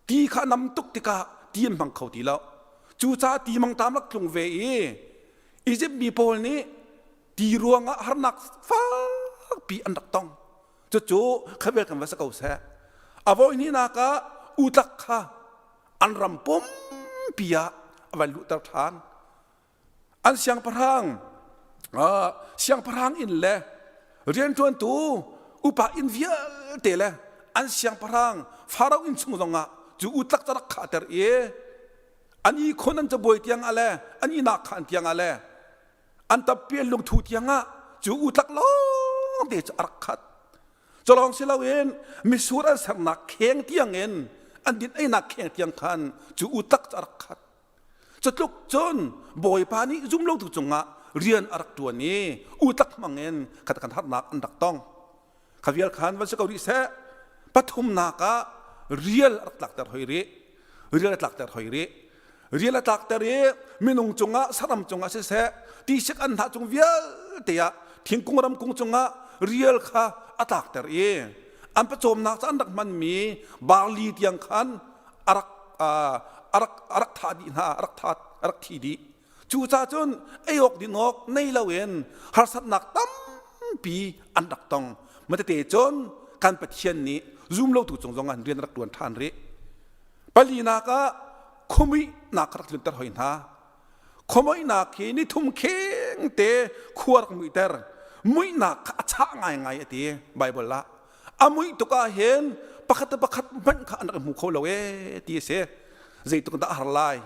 Speaker 3: ti kha nam tuk tikah ti an hmang kho ti lo cucaah ti mangtam rak tlung ve i Egypt mi pawl nih ti ruangah harnak fak. pi an rak tong. Cucu khavel kan va sa ko seh. A voi hnihnak ah utlak kha an ram pumpi ah a van luhter ṭhan. An siangpahrang siangpahrang inn le rianṭuantu upa inn vialte le an siangpahrang Faro inn chung zongah cu utlak cu rak khahter i an i khon an cabuai tiangah le an ihnak khaan tiangah le an tappi an lungthu tiangah cu utlak lawng te cu a rak khat. Culawng si loin misur an sernak kheng tiangin an din einak kheng tiang khan cu utlak cu a rak khat. Cutluk cun Bawipa nih zumlotu cungah rian a rak ṭuan i utlak hmangin khat kan harnak an rak tong. Kha vial khan van si ko rih seh. Pathumnak ah rial a rak tlakter hoi rih. Rial a tlakter hoi rih. Rial a tlakter i minung cungah saram cungah siseh tisik an hnah cung vialte ah thingkung ramkung cungah rial kha a tlakter i an pawcawmnak ca an rak hmanmi barli tiang khan a rak a rak a rak thah dih hna a rak that a rak thi dih cucaah cun ei awk din awk nei loin harsatnak tampi an rak tong matete cun kan Pathian nih zumlotu cung zong an rian rak tuan ṭhan rih palinak ah khuamuihnak rak tlunter hoi hna khuamuihnak hi nithum kheng te khua rak muihter muihnak kha a chah ngaingai a ti Bible ah A muih tuk ah hin pakhat le pakhat hmanh kha an rak hmu kho lo ee ti a si. Zeitluk dah a har lai.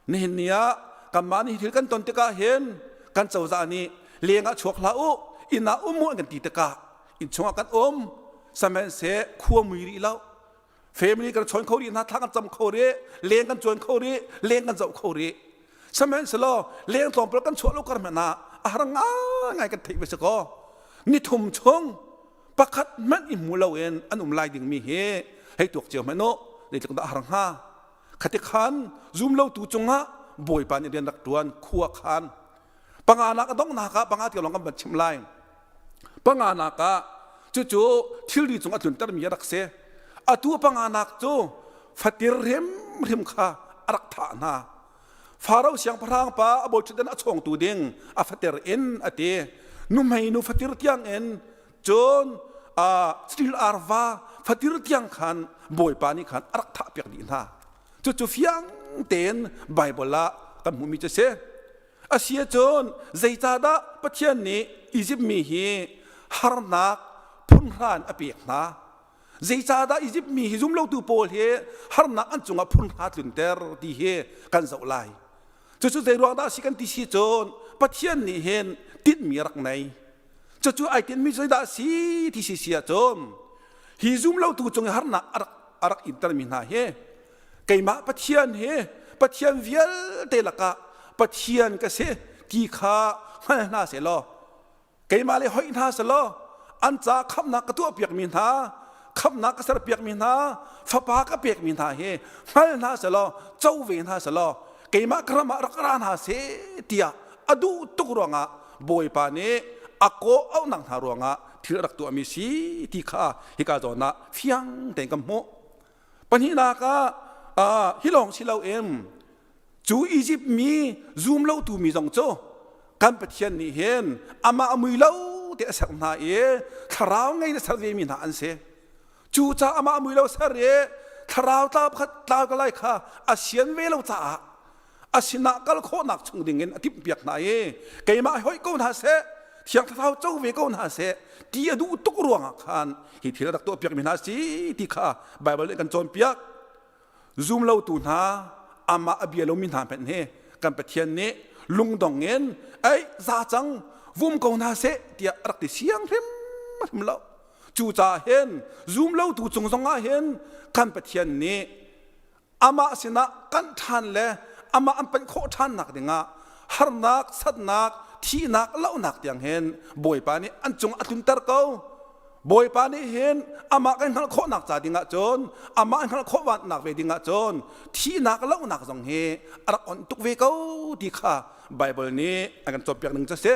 Speaker 3: Nihin ni ah kanmah nih thil kan ton tikah hin kan cozah nih leng ah chuak hlah u, inn ah um u an kan ti tikah inn chungah kan um. Sihmanhseh khua mui rih lo. Family kan chawn kho rih hna, thla kan cam kho rih, leng kan cuan kho rih, leng kan zoh kho rih. Sihmanhsehlaw leng tlawmpal kan chuah lo kar hmanh ah a har ngaingai kan theih ve si kaw. Nithum chung pakhat hmanh i hmu loin an um lai dingmi hi hei tuak cio hmanh u zeitluk dah a har hnga khati khan zum lotu cungah bawipa nih rian rak ṭuan khua khan panganak a donghnak ah panga ti lawng kan van chim lai panganak ah cucu thilri cung a tluntermi a rak si atu panganak cu fatir hrimhrim kha a rak thah hna Faro siangpahrang pa a bawiṭhutdan a chawngtu ding a fater in a ti. Nuhmei nu fatir tiang in cun stil arva fatir tiang khan Bawipa nih khan a rak thahpiak dih hna. Cucu fiang tein Baibal ah kan hmuhmi cu a si. A si ahcun zeicahdah Pathian nih Izipt mi hi harnak phunhran a pek hna? Zeicahdah Izipt mi hi zumlotu pawl hi harnak an cungah phun hna tlunter ti hi kan zoh lai. Cucu zeiruang dah a si kan ti si cun Pathian nih hin tinhmi a rak nei. Cucu ai tinhmi zeidah a si ti si si ahcun hi zumlotu cung i harnak a rak a rak intermi hna hi keimah Pathian hi Pathian vialte lakah Pathian ka si ti kha hngal hna seh law keimah le hoih hna selaw an ca khamhnak ka tuahpiakmi hna khamhnak ka serpiakmi hna fapa ka pekmi hna hi hngal hna selaw co ve hna selaw keimah ka ram ah rak ra hna seh tiah a duh tuk ruangah Bawipa nih a kawh auhnak hna ruangah thil a rak tuahmi si ti kha hika zawn ah fiang tein kan hmuh. Pahnihnak ah hi lawng si loin Cu Izipt mi zum lotu mi zong cu kan Pathian nih hin amah a mui lo te a ser hna i thlarau ngei in a ser vemi hna an si. Cu caah amah a mui lo ser i thlarau tlau pakhat tlau ka lai kha a sian ve lo caah a sinah kal khawhnak chung ding in a timhpiak hna i keimah hoih ko hna seh thiang thlarau co ve ko hna seh ti a duh tuk ruangah khan hi thil a rak tuahpiakmi hna si ti kha Baibal nih kan cawnpiak. Zumlotu hna amah a bia lomi hna hmanh hi kan Pathian nih lungdong in ei za cang vum ko hna seh tiah a rak ti siang hrimhrim lo. Cucaah hin zumlotu cung zongah hin kan Pathian nih amah sinah kan ṭhan le amah an panh khawh ṭhannak dingah harnak, satnak, thihnak, lohnak tiang hin Bawipa nih an cung a tlunter ko. Bawipa nih hin amah kan hngalh khawhnak ca dingah cun amah an hngalh khawhnak ve dingah cun thihnak lohnak zong hi a rak onh tuk ve ko ti kha Baibal nih a kan cawnpiak ning cu a si.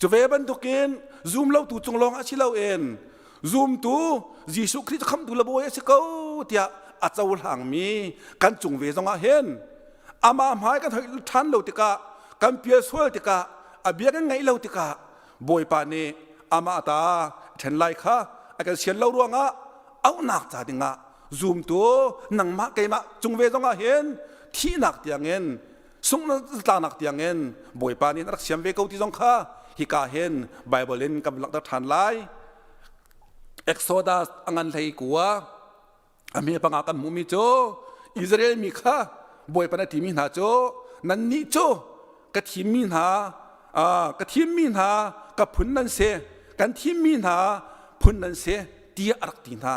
Speaker 3: Cu ve bantukin zumlotu cung lawng ah si loin zumtu Jesuh Khrih cu khamhtu le bawi a si ko tiah a cohlangmi kan cung ve zongah hin amah hmai kan hoih ṭhan lo tikah kan pial sual tikah a bia kan ngaih lo tikah Bawipa nih Amah ta ṭhen lai kha a kan sian lo ruangah auhnak ca dingah zumtu nangmah keimah cung ve zongah hin thihnak tiangin sunghnak tiangin Bawipa nih a rak siam ve ko ti zong kha hika hin Bible in kan langhter ṭhan lai. Exodus a ngan hlei kua a hme panga kan hmuhmi cu Israel mi kha Bawipa na timi hna cu nannih cu ka thimmi hna ka thimmi hna ka phun nan si kan thimmi hna phun nan si tiah a rak ti hna.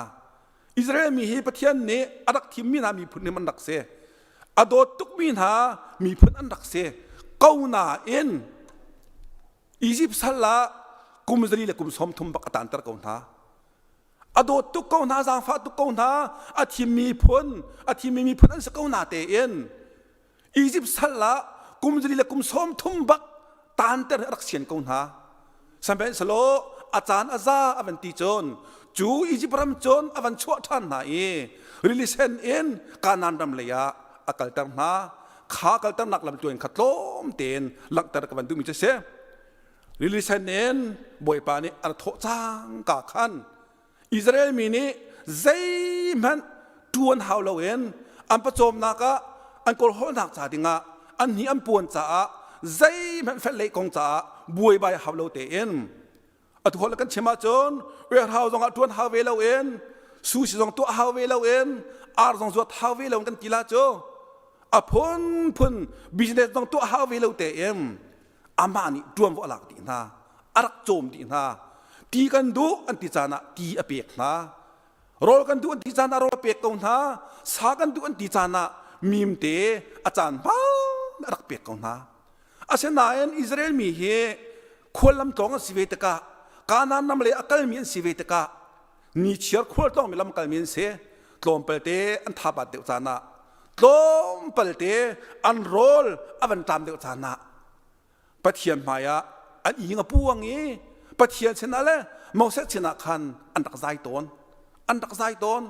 Speaker 3: Israel mi hi Pathian nih a rak thimmi hna miphun nih an rak si. A dawt tukmi hna miphun an rak si. Ko nain Izipt sal ah kum zali le kum 30 bak a taanter ko hna. A dawt tuk ko hna, zaangfah tuk ko hna, a thimmi phun, a thimmi miphun an si ko na tein Izipt sal ah kum zali le kum 30 bak taanter a rak sian ko hna. Sihmanhsehlaw a caan a za a van ti cun cu Izipt ram cun a van chuah ṭhan hna i rili sen in Kanaan ram lei ah a kalter hna. Kha kalternak lamtluan kha tlawm tein langhter ka van duhmi cu a si. Rili sen in Bawipa nih a thawh cangka khan Israel mi nih zeihmanh ṭuan hau loin an pawcawmnak ah an kawlhawlnak ca dingah an hni an puan caah zeihmanh felhlei kong caah buaibai hau lo tein atu holh kan chim ahcun warehouse zongah ṭuan hau ve loin sushi zong tuah hau ve loin ar zong zuat hau ve loin kan ti la cu a phunphun business zong tuah hau ve lo tein amah nih ṭuanvo a lak dih hna a rak cawm dih hna ti kan duh an ti caan ah ti a pek hna rawl kan duh an ti caan ah rawl a pek ko hna sa kan duh an ti caan ah mimte a caan hmaan a rak pek ko hna asinain Israel mi hi khuallam tlawng an si ve tikah Kanaan ram lei a kalmi an si ve tikah nichiar khual tlawngmi lam kalmi an si tlawmpalte an thabat deuh caan ah tlawmpalte an rawl a van ṭam deuh caan ah Pathian hmaiah an ing a puang i Pathian sinah le Moses sinah khan an rak zai tawn an rak zai tawn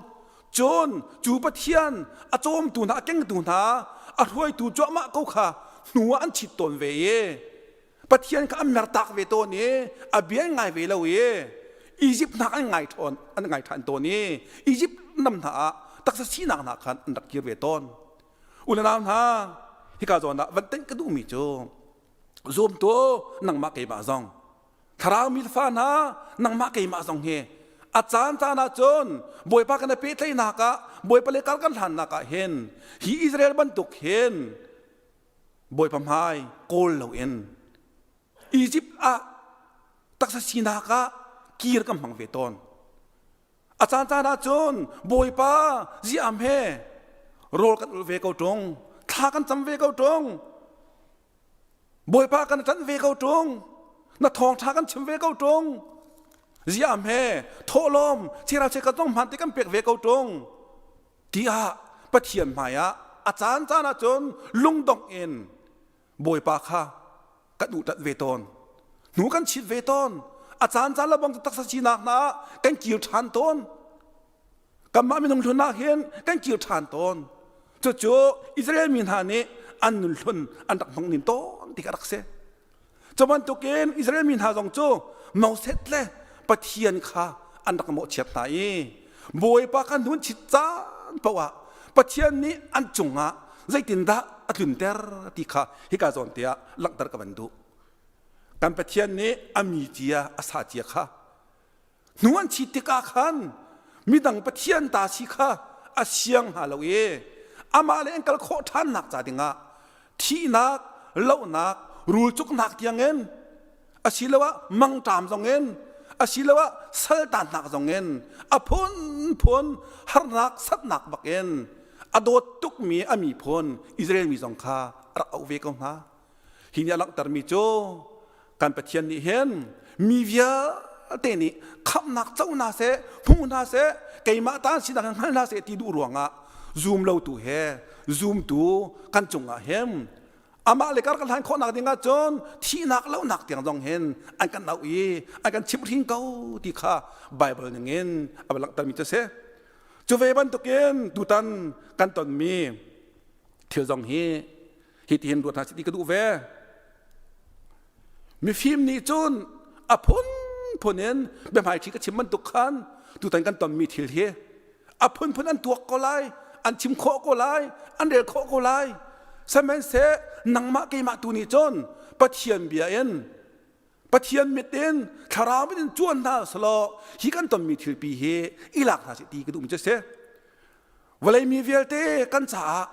Speaker 3: cun cu Pathian a cawmtu hna a kengtu hna a hruaitu cuahmah ko kha hnu ah an chit tawn ve i Pathian kha an mertak ve tawn i a bia an ngai ve lo i Izipt hna an ngai ṭhawn an ngai ṭhan tawn i Izipt ram hna ah taksa sinak hna khan an rak kir ve tawn u le nau hna hika zawn ah van tenh ka duhmi cu zumtu nangmah keimah zong thlarau mi fa hna nangmah keimah zong hi a caan caan ah cun Bawipa kan i pehtlaihnak ah Bawipa le kar kan hlannak ah hin hi Israel bantuk hin Bawipa hmai kawl loin Izipt ah taksa sinak ah kir kan hmang ve tawn. A caan caan ah cun Bawipa ziam he rawl kan ul ve ko ṭung, thla kan cam ve ko ṭung, Bawipa kan ṭanh ve ko ṭung, na thawngṭha kan chim ve ko ṭung, ziam he thawhlawm chera che kan zong hmaan te kan pek ve ko ṭung. Tiah Pathian hmaiah a caan caan ahcun lungdongh in Bawipa kha kan uhṭanh ve tawn. Hnu kan chit ve tawn. A caan caan le bang taksa sinak hna ah kan kir ṭhan tawn. Kanmah minung hlun ah hin kan kir ṭhan tawn. Cucu Israel mi hna nih an nun hlun an rak hmang ning tawn ti kha rak si. Cu bantukin Israel mi hna zong cu Moses le Pathian kha an rak mawhchiat hna i Bawipa kan hun chit caan paoh ah Pathian nih an cungah zeitindah a tlunter ti kha hika zawn te ah langhter ka van duh. Kan Pathian nih a mi cia a sa cia kha Hnu an chit tikah khan midang pathian ta si kha a siang hna lo i amah le an kal khawh ṭhannak ca dingah thihnak, lohnak, rulcuknak tiangin asiloah mangṭam zongin asiloah saltannak zongin a phunphun harnak satnak bakin a dawt tukmi a miphun Israel mi zong kha a rak auh ve ko hna. Hi nih a langhtermi cu kan Pathian nih hin mi vialte nih khamhnak co hna seh hmu hna seh keimah ta sinak in hngal hna seh ti duh ruangah zum lotu he zumtu kan cungah hin amah le kar kan hlan khawhnak ding ah cun thihnak lohnak tiang zong hin an kan auh i an kan chimhhrin ko ti kha Bible ningin a va langhtermi cu a si. Cu ve bantukin tutan kan tonmi thil zong hi Hitihin ruat hna sih ti ka duh ve. Mifim nih cun a phunphun phunphun in biahmaiṭhi ka chim bantuk khan tutan kan tonmi thil hi a phunphun an tuak ko lai, an chim khawh ko lai, an rel khawh ko lai. Sihmanhseh nangmah keimah tu nih cun Pathian bia in Pathian mit in thlarau mit in cuan hna selaw hi kan tonmi thilpi hi i lak hna sih ti ka duhmi cu a si. Vawlei mi vialte kan caah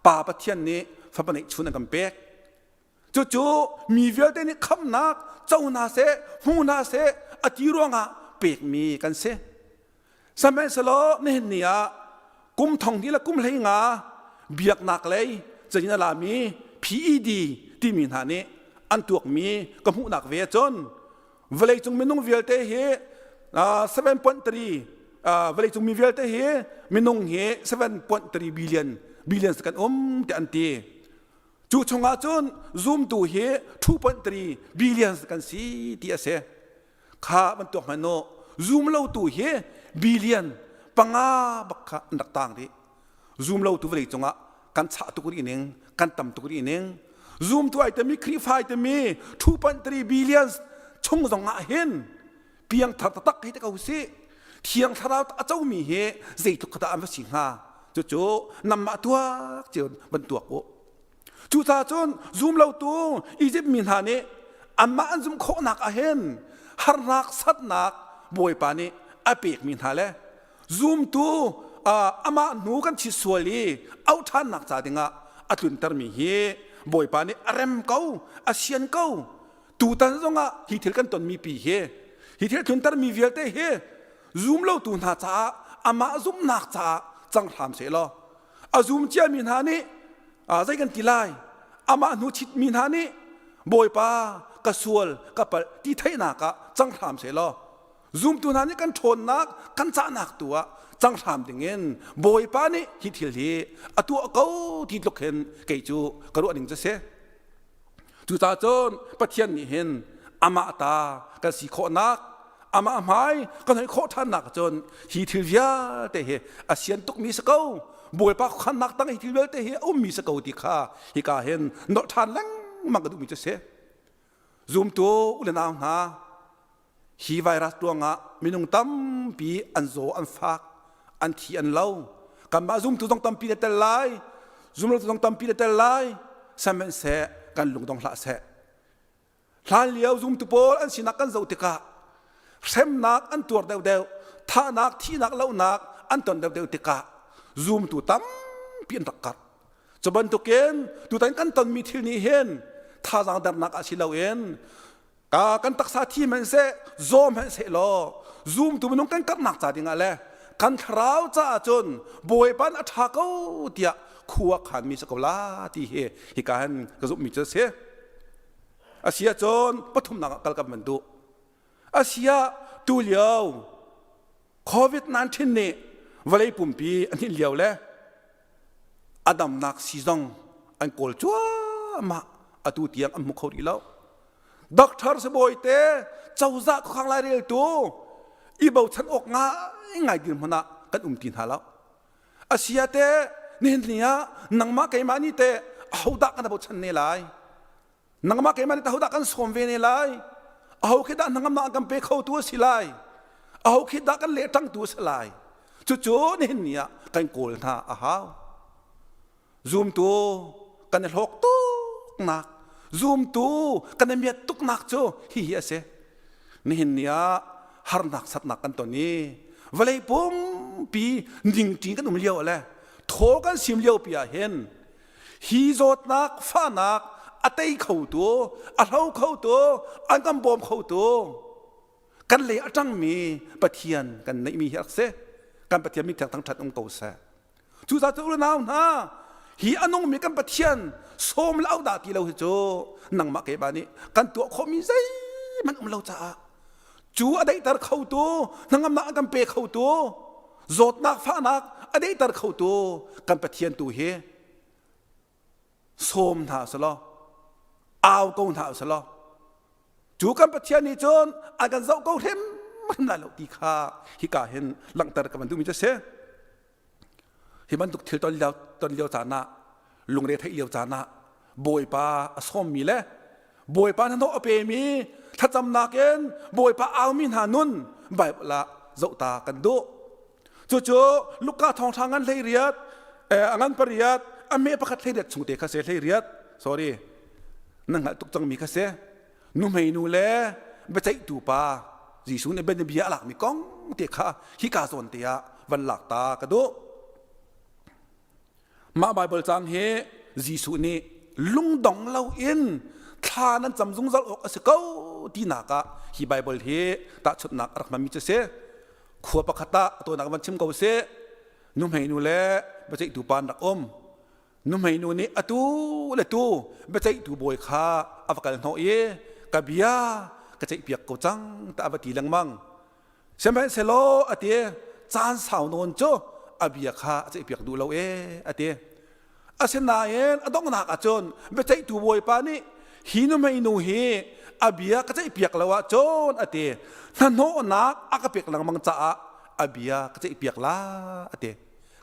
Speaker 3: Pa Pathian nih fapa neihchun an kan pek. Cucu mi vialte nih khamnak co hna seh, hmu hna seh a ti ruangah pekmi kan si. Sihmanhsehlaw nihin ni ah kum thong hnih le kum hlei nga biaknak lei cazin a lami PED timi hna nih an tuakmi ka hmuhnak ve ahcun vawleicung minung vialte hi 7.3 vawleicung mi vialte hi minung hi 7.3 billion billions kan um ti an ti. Cu chungah cun zumtu hi 2.3 billions kan si ti a si. Kha bantuk hmanh u zum lo tu hi billion panga bak kha an rak tang rih. Zum lo tu vawlei cungah kan chah tuk rih ning, kan tam tuk rih ning. Zum tu ai temi Khrihfa ai temi 2.3 billions chung zong ah hin piangthar taktak hei te ko si. Thiang thlarau a comi hi zeitluk kha dah an va si hnga? Cucu namah tuak cio van tuak u. Cucaah cun zumlotu Izipt mi hna nih anmah an zumh khawhnak ah hin harnak satnak Bawipa nih a pekmi hna le zumtu amah hnu kan chit sual i auh ṭhannak ca dingah a tluntermi hi Bawipa nih a rem ko, a sian ko. Tutan zongah hi thil kan tonmi pi hi, hi thil tluntermi vialte hi zumlotu hna caah amah zumhnak caah cang hram seh law a zum ciami hna nih zei kan ti lai amah hnu chitmi hna nih bawipa ka sual ka palh ti theihnak ah cang hram seh law zumtu hna nih kan ṭhawnnak kan cahnak tu ah cang hram dingin bawipa nih hi thil hi a tuah ko ti tluk hin kei cu ka ruah ning cu si Cucaah cun Pathian nih hin amah ta kan si khawhnak, amah hmai kan hoi khawh ṭhannak cun hi thil vialte hi a sian tukmi si ko. Bawipa khuakhannak tang hi thil vialte hi a ummi si ko ti kha hika hin nolh ṭhan lengmang ka duhmi cu si. Zumtu u le nau hna, Hi virus ruangah minung tampi an zaw an fak, an thi an lo. Kanmah zumtu zong tampi na tel lai, zumlotu zong tampi na tel lai. Sihmanhseh kan lung dong hlah seh. Hlan lio zumtu pawl an sinak kan zoh tikah hremnak an tuar deuhdeuh, thahnak, thihnak, lohnak an ton deuhdeuh tikah zumtu tampi an rak karh. Cu bantukin tutan kan tonmi thil nih hin thazaang dernak ah si loin Ka kan taksa thi hmanhseh zaw hmanhseh law zumtu minung kan karhnak ca dingah le kan thlarau caah cun Bawipa a ṭha ko tiah khua khanmi si ko la ti hi hika hin ka zumhmi cu a si. A si ahcun pathumnak ah kal kan van duh. A si ah tulio COVID-19 nih vawlei pumpi a hninh lio le a damnak sii zong an kawl cuahmah atu tiang an hmu kho rih lo. Doctor sibawi te cozah khuakhang laireltu i bochan awk ngaingai dirhmun ah kan um ti hna lo. Asia te nihin ni ah nangmah keimah nih teh ahodah kan bochan ne lai? Nangmah keimah nih ahodah kan sawm ve ne lai? Aho khi dah hnangamnak an kan pe khotu a si lai? Aho khi dah kan lehṭangtu a si lai? Cucu nihin ni ah kan kawl hna a hau. Zumtu kan i hlawk tuknak, zumtu kan i miat tuknak cu hihi a si. Nihin ni ah harnak satnak kan ton i vawlei pumpi ningṭi kan um lio le thaw kan sim lio pi ah hin hi zawtnak fahnak a tei khotu a hlo khotu an kan bawm khotu kan lei a ṭangmi Pathian kan neihmi hi rak si kan Pathian min thiang thangṭhat um ko seh cucaah cu unau hna hi a nungmi kan Pathian sawm le auh dah ti lo hi cu nangmah keimah nih kan tuah khawhmi zeihmanh um lo caah cu a daihter khotu hnangamnak an kan pe khotu zawtnak fahnak a daihter khotu kan Pathian tu hi sawm hna selaw au ko hna selaw cu kan Pathian nih cun a kan zoh ko hrimhrim lai lo ti kha hika hin langhter ka van duhmi cu a si. Hi bantuk thil ton lio, ton lio caan ah lungre theih lio caan ah Bawipa a sawmmi le Bawipa hnahnawh a pemi Thlacamnak in Bawipa aumi hna nun Bible ah zohta kan duh. Cucu Luka thawngṭha ngan 18 a ngan pariat a me pakhat 18 chung te kha se 18 sorry na hngalh tuk cangmi kha se nuhmeinu le biaceihtu pa Jesuh nih bianabia a lakmi kong te kha hika zawn te ah van lak ta ka duh. Mah Baibal caang hi Jesuh nih lungdong loin thla nan cam zungzal awk a si ko tinak ah hi Baibal hi tahchunhnak a rak hmanmi cu a si. Khua pakhat ah a tawinak van chim ko sih. Nuhmeinu le biaceihtu pa an rak um. Nuhmeinu nih atu le tu biaceihtu bawi kha a va kal hnawh i ka bia ka ceihpiak ko cang tiah a va ti lengmang. Sihmanhsehlaw a ti caan sau nawn cu a bia kha a ceihpiak duh lo ee a ti. Asinain a donghnak ahcun biaceihtu bawipa nih hi nuhmeinu hi a bia ka ceihpiak lo ahcun a ti hnahnawhnak a ka pek lengmang caah a bia ka ceihpiak la a ti.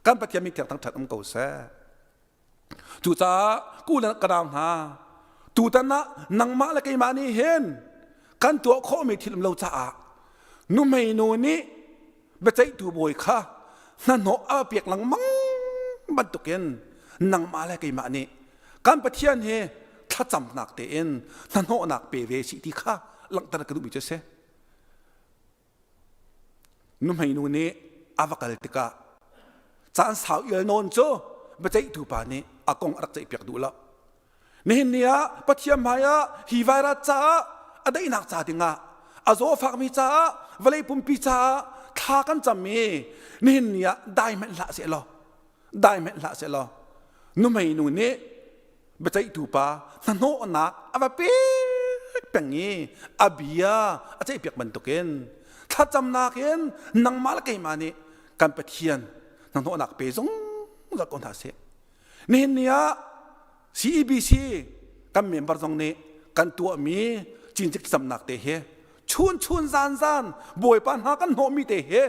Speaker 3: Kan Pathian min thiang thangṭhat um ko seh. Cucaah ku le ka nau hna, tutan ah nangmah le keimah nih hin kan tuah khawhmi thil um lo caah nuhmeinu nih biaceihtu bawi kha hnahnawh a pek lengmang bantukin nangmah le keimah nih kan Pathian hi thlacamnak tein hnahnawhnak pe ve sih ti kha langhter ka duhmi cu a si. Nuhmeinu nih a va kal tikah caan sau ial nawn cu biaceihtu pa nih a kong a rak ceihpiak duh lo. Nihin ni ah Pathian hmaiah hi virus caah a daihnak ca dingah a zawfakmi caah vawlei pumpi caah thla kan cam i nihin ni ah dai hmanh hlah seh law dai hmanh hlah seh law nuhmeinu nih biaceihtu pa hnahnawhnak a va pek peng i a bia a ceihpiak bantukin thlacamnak in nangmah le keimah nih kan Pathian hnahnawhnak pe zungzal ko hna seh. Nihin ni ah CEBC kan member zong nih kan tuahmi cincik thlacamnak te hi chun chun zan zan Bawipa hna kan hnawhmi te hi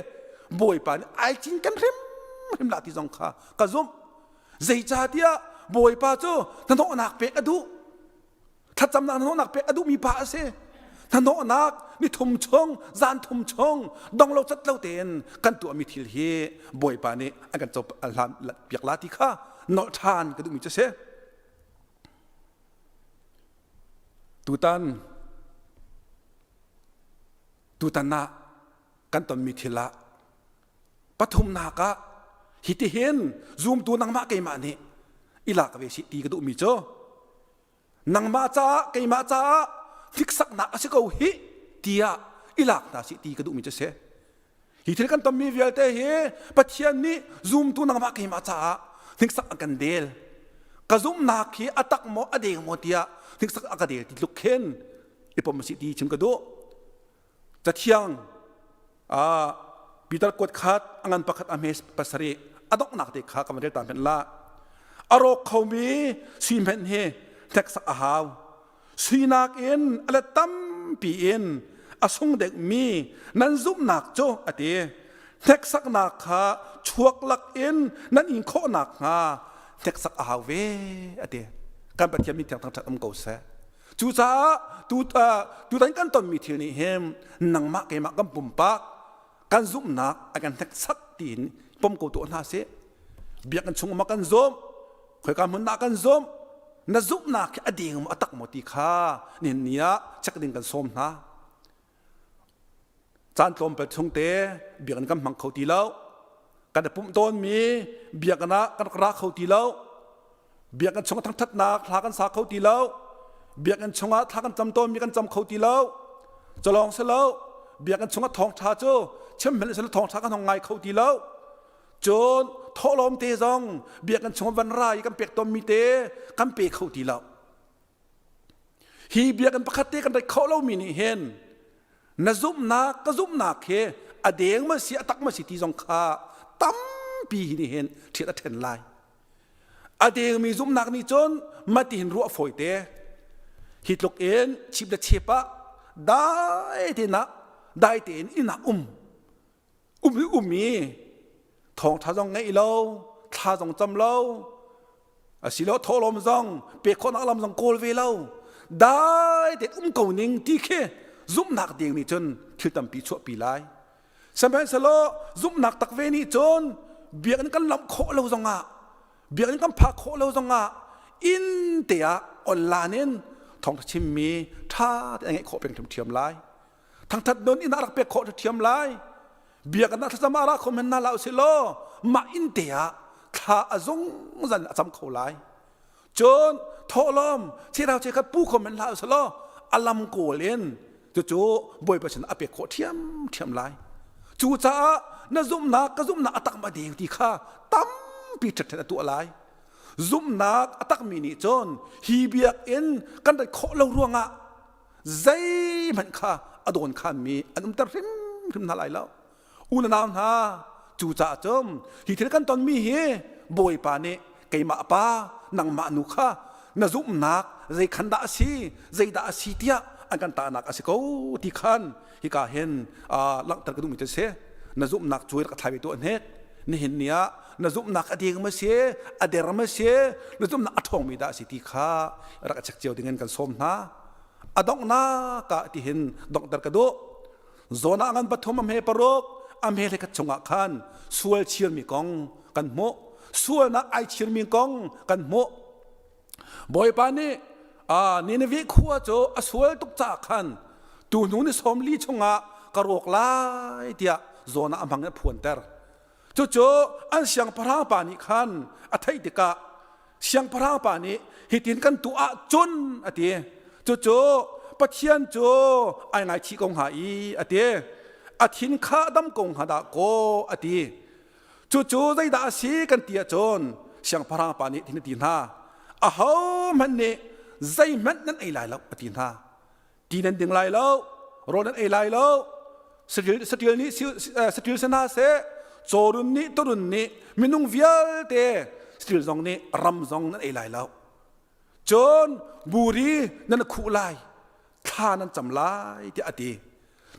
Speaker 3: Bawipa nih ai cin kan hrim hrim lah ti zong kha ka zumh. Zeicahtiah Bawipa cu hnahnawhnak pek a duh. Thlacamnak hnahnawhnak pek a duhmi pa a si. Hnahnawhnak ni thum chung, zan thum chung, dong lo cat lo tein kan tuahmi thil hi Bawipa nih an kan cohlan piak la ti kha nolh ṭhan ka duhmi cu a si. Tutan tutan ah kan tonmi thil ah Pathumnak ah hitihin zumtu nangmah keimah nih i lak ve sih ti ka duhmi cu nangmah caah keimah caah hniksaknak a si ko hih tiah i lak hna sih ti ka duhmi cu a si. Hi thil kan tonmi vialte hi Pathian nih zumtu nangmah keimah caah hniksak a kan del. Ka zumhnak hi a tak maw a deng maw tiah hniksak a ka del ti tluk khin i pom sih ti chim ka duh. Cathiang Peter kuat khat a ngan pakhat a hme pasarih a donghnak te kha ka van rel ta hmenh la. A rawk khomi sui hmenh hi hneksak a hau. Suinak in a let tampi in a sung deuhmi nan zumhnak cu a ti. Hneksaknak kha chuak lak in nan in khawh nakhnga hneksak a hau ve a ti. Kan Pathian min thiang thangṭhat um ko seh. Cucaah tutan kan tonmi thil nih hin nangmah keimah kan pumpak kan zumhnak a kan hneksak tiin pom ko tuah hna sih. Biakinn chung um ah kan zumh, khoika hmun ah kan zumh, na zumhnak hi a ding maw a tak maw ti kha nihin ni ah check ding kan sawm hna. Caan tlawmpal chung te biakinn kan hmang kho ti lo. Kan i pumh tawnmi biakinn ah kan rak ra kho ti lo. Biakinn chung thangṭhatnak hla kan sa kho ti lo. Biakinn chungah thla kan cam tawnmi kan cam kho ti lo. Culawng si lo, biakinn chungah thawngṭha cu chim hmanh silo thawngṭha kan hong ngai kho ti lo. Cun thawhlawm te zong biakinn chung van ra i kan pek tawnmi te kan pe kho ti lo. Hi biakinn pakhat te kan rat khawh lomi nih hin na zumhnak ka zumhnak hi a deng ma si a tak ma si ti zong kha tampi hi nih hin ṭhiat a ṭhen lai. A dengmi zumhnak nih cun matihin ruah fawi te. Hi tluk in chip le chep ah dai tein ah dai tein inn ah um um i um i thawngṭha zong ngeih lo thla zong cam lo asilo thawhlawm zong pek khawhnak lam zong kawl ve lo dai tein um ko ning ti khi Zumhnak ding nih cun thil tampi chuahpi lai. Sihmanhsehlaw zumhnak tak ve nih cun biakinn kan lamh khawh lo zongah biakinn kan phak khawh lo zongah inn te ah online in thawngtha chimmi ṭha tein a ngeih khawh peng ṭhiamṭhiam lai. Thangthat non inn ah rak pek khawh ṭhiam lai. Biakinn ah thlacam ah ra kho men hna hlah usih law mah inn te ah thla a zungzal in a cam kho lai. Cun thawhlawm chirau chekhat pu kho men hlah usih law a lam kawl in cucu Bawipa sin a pek khawh ṭhiamṭhiam lai. Cucaah na zumhnak ka zumhnak a tak ma deng ti kha tampi ṭhatṭhen a tuah lai. Zumhnak a takmi nih cun hi biakinn kan rat khawh lo ruangah zeihmanh kha a dawn khanmi an umter hrimhrim hna lai lo. U le nau hna, cucaah cun hi thil kan tonmi hi Bawipa nih keimah pa nangmah nu kha na zumhnak zei khan dah a si, zeidah a si tiah an kan tahnak a si ko ti khan hika hin langhter ka duhmi cu a si. Na zumhnak cu rak thlai ve tuah hnik. Nihin ni ah na zumhnak a ding ma si, a der ma si, na zumhnak a ṭhawngmi dah a si ti kha rak check cio dingin kan sawm hna. A donghnak ah tihin donghter ka duh. Zawn ah ngan pathum a hme paruk a hme hlekhat chungah khan sual chirmi kong kan hmuh. Sualnak ai chirmi kong kan hmuh. Bawipa nih Nineveh khua cu a sual tuk caah khan tu hnu ni 40 chungah ka rawk lai tiah Jonah a hmang in a phuanter. Cucu an siangpahrang pa nih khan a theih tikah siangpahrang pa nih hitin kan tuah ahcun a ti. Cucu Pathian cu ai ngaichih ko hnga i a ti. A thin kha a dam ko hnga dah kaw a ti. Cucu zeidah a si kan ti ahcun siangpahrang pa nih thin a ti hna. Ahohmanh nih zeihmanh nan ei lai lo a ti hna. Ti nan ding lai lo, rawl nan ei lai lo, saṭil nih saṭil si hna seh, cawrun nih turun nih minung vialte saṭil zong nih ram zong nan ei lai lo. Cun buri nan khuh lai, thla nan cam lai tiah a ti.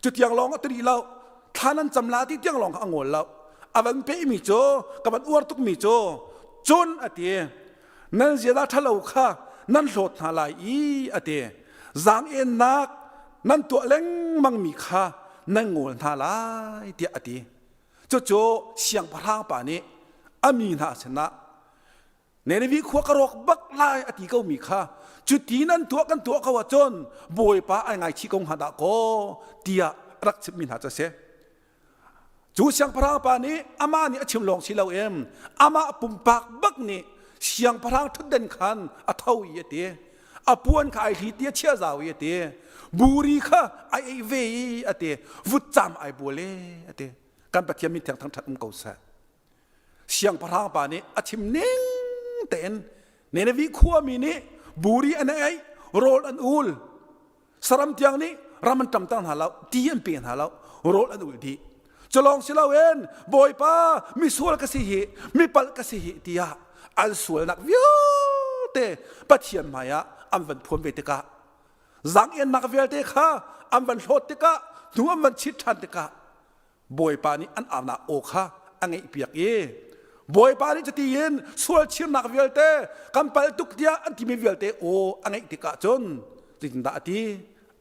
Speaker 3: Cutiang lawng a ti rih lo, thla nan cam la ti tiang lawng kha a ngol lo. A van pehmi cu, ka van uar tukmi cu, cun a ti, nan ziaza ṭhalo kha nan hlawt hna lai i a ti. Zaang-ennak nan tuah lengmangmi kha nan ngol hna lai tiah a ti. Cucu siangpahrang pa nih a mi hna sinah Nineveh khua ka rawk bak lai a ti komi kha cuti nan tuah kan tuah ko ahcun Bawipa ai ngaichih ko hnga dah kaw tiah rak chimmi hna cu a si. Cu siangpahrang pa nih amah nih a chim lawng si loin amah pumpak bak nih siangpahrang ṭhutden khan a tho i a ti. A puan kha ai hli ti a chiah zau i a ti. Buri kha ai ei ve i a ti. Vutcam ai bual e a ti. Kan Pathian min thiang thangṭhat um ko seh. Siangpahrang pa nih a chim ning tein Nineveh khuami nih buri an ei, rawl an ul. Saram tiang nih ram an ṭamter hna lo, ti an pe hna lo, rawl an ul dih. Culawng si loin Bawipa misual ka si hi, mipalh ka si hi tiah an sualnak vialte Pathian hmaiah an van phuan ve tikah zaang-ennak vialte kha an van hlawt tikah hnu an van chit ṭhan tikah Bawipa nih an aunak aw kha a ngaihpiak i Bawipa nih cuti in sual chirnak vialte kan pal tuk tiah an timi vialte aw a ngaih tikah cun zeitindah a ti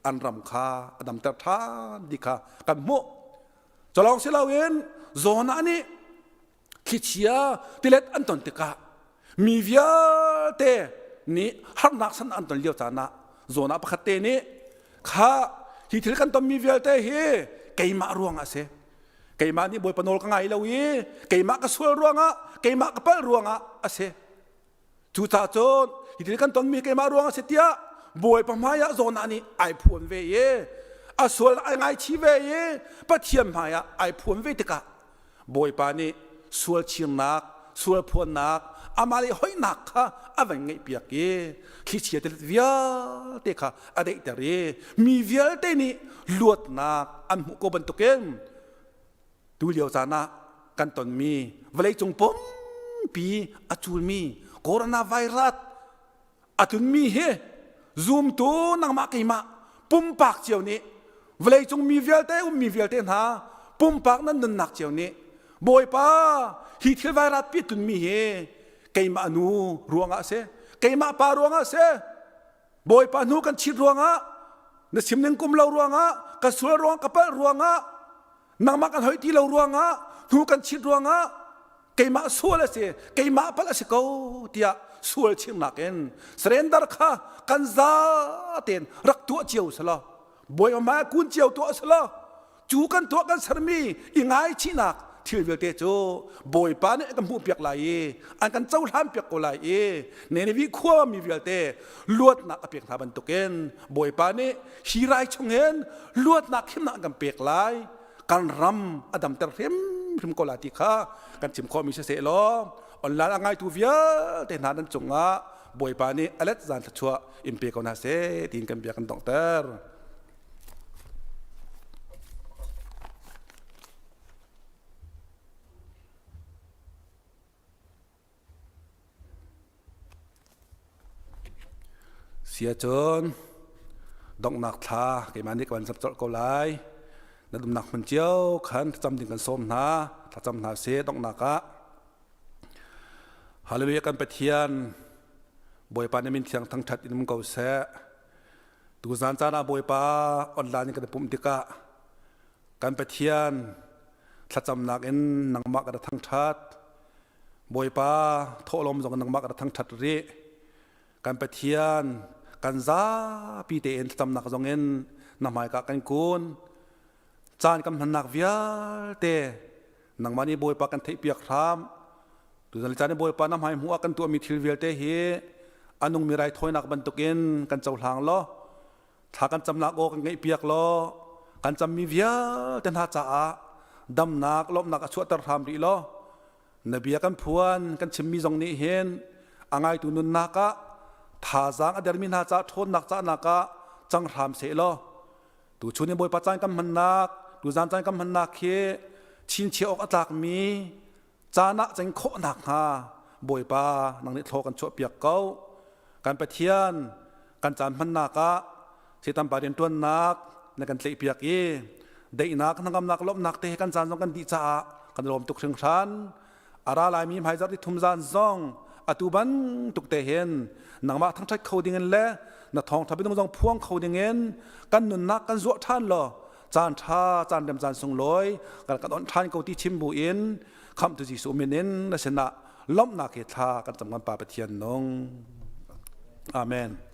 Speaker 3: an ram kha a damter ṭhan ti kha kan hmuh. Culawng si loin Jonah nih thlichia tilet an ton tikah mi vialte nih harnak san an ton lio caan ah Jonah pakhat te nih kha hi thil kan tonmi vialte hi keimah ruangah a si keimah nih Bawipa nawl ka ngai lo i keimah ka sual ruangah keimah ka palh ruangah a si Cucaah cun hi thil kan tonmi keimah ruang a si tiah Bawipa hmaiah Jonah nih ai phuan ve i a sual ai ngaichih ve i Pathian hmaiah ai phuan ve tikah Bawipa nih sual chirnak, sual phuannak, amah le hoihnak kha a van ngaihpiak i thlichia tilet vialte kha a daihter i mi vialte nih luatnak an hmuh ko bantukin Tu lio caan ah kan tonmi vawleicung pumpi a culmi coronavirus a tlunmi hi zumtu nangmah keimah pumpak cio nih vawleicung mi vialte ummi vialte hna pumpak nan nunnak cio nih Bawipa hi thil virus pi tlunmi hi keimah nu ruangah a si keimah pa ruangah a si Bawipa hnu kan chit ruangah. Na sim ning kum lo ruangah, ka sual ruang, ka palh ruangah, nangmah kan hoi ti lo ruangah, hnu kan chit ruangah, keimah sual a si, keimah palh a si ko tiah sual chimnak in surrender kha kan za tein rak tuah cio selaw bawi hmai kun cio tuah selaw cu kan tuah kan sermi i ngaichihnak thil vialte cu Bawipa nih kan hmuhpiak lai i an kan cohlan piak ko lai i Nineveh khua mi vialte luatnak a pek hna bantukin Bawipa nih hi rai chungin luatnak himnak an kan pek lai kan ram a damter hrimhrim ko lai ti kha kan chim khawhmi siseh law online a ngaitu vialte hna nan cungah Bawipa nih a let zan thluachuah in pe ko hna seh tiin kan bia kan donghter. Siacun donghnak thla keimah nih ka van zap colh ko lai. Na dumnak hmun cio khan thlacam ding kan sawm hna. Thlacam hna sih donghnak ah. Hallelujah kan Pathian Bawipa na min thiang thangṭhat in um ko seh. Tuzan caan ah Bawipa online in kan i pumh tikah kan Pathian thlacamnak in nangmah ka ra thangṭhat. Bawipa thawhlawm zong nangmah ka ra thangṭhat rih. Kan Pathian kan zapi tein thlacamnak zong in na hmaika kan kun. Caan kan hmannak vialte nangmah nih Bawipa kan theihpiak hram. Tuzan caan i Bawipa na hmai hmuh ah kan tuahmi thil vialte hi a nungmi raithawinak bantukin kan cohlang law thla kan camnak aw kan ngaihpiak law kan cammi vialte hna caah damnak lawmhnak a chuahter hram rih law na bia kan phuan kan chimmi zong nih hin a ngaitu nunnak ah thazaang a dermi hna caah ṭhawnnak cahnak ah cang hram seh law tu chun in Bawipa caan kan hmannak tu zan caan kan hmannak hi chinchiah awk a tlakmi caan ah ceng khawh nakhnga Bawipa nang nih thlaw kan chuahpiak ko. Kan Pathian kan caan hmannak ah Satan pa rianṭuannak na kan tlaihpiak i daihnak hnangamnak lawmhnak te kan caan zong kan dih caah kan lawm tuk hringhran. A ra laimi hmaizarh ni thum zan zong atu bantuk te hin nangmah thangṭhat kho dingin le na thawngṭha biadung zong phuang kho dingin kan nunnak kan zuah ṭhan law caan ṭha caan rem caan sunglawi kan kan onh ṭhan ko ti chim bu in khamhtu Jesuh min in na sinah lawmhnak he thla kan cam kan Pa Pathian nung. Amen.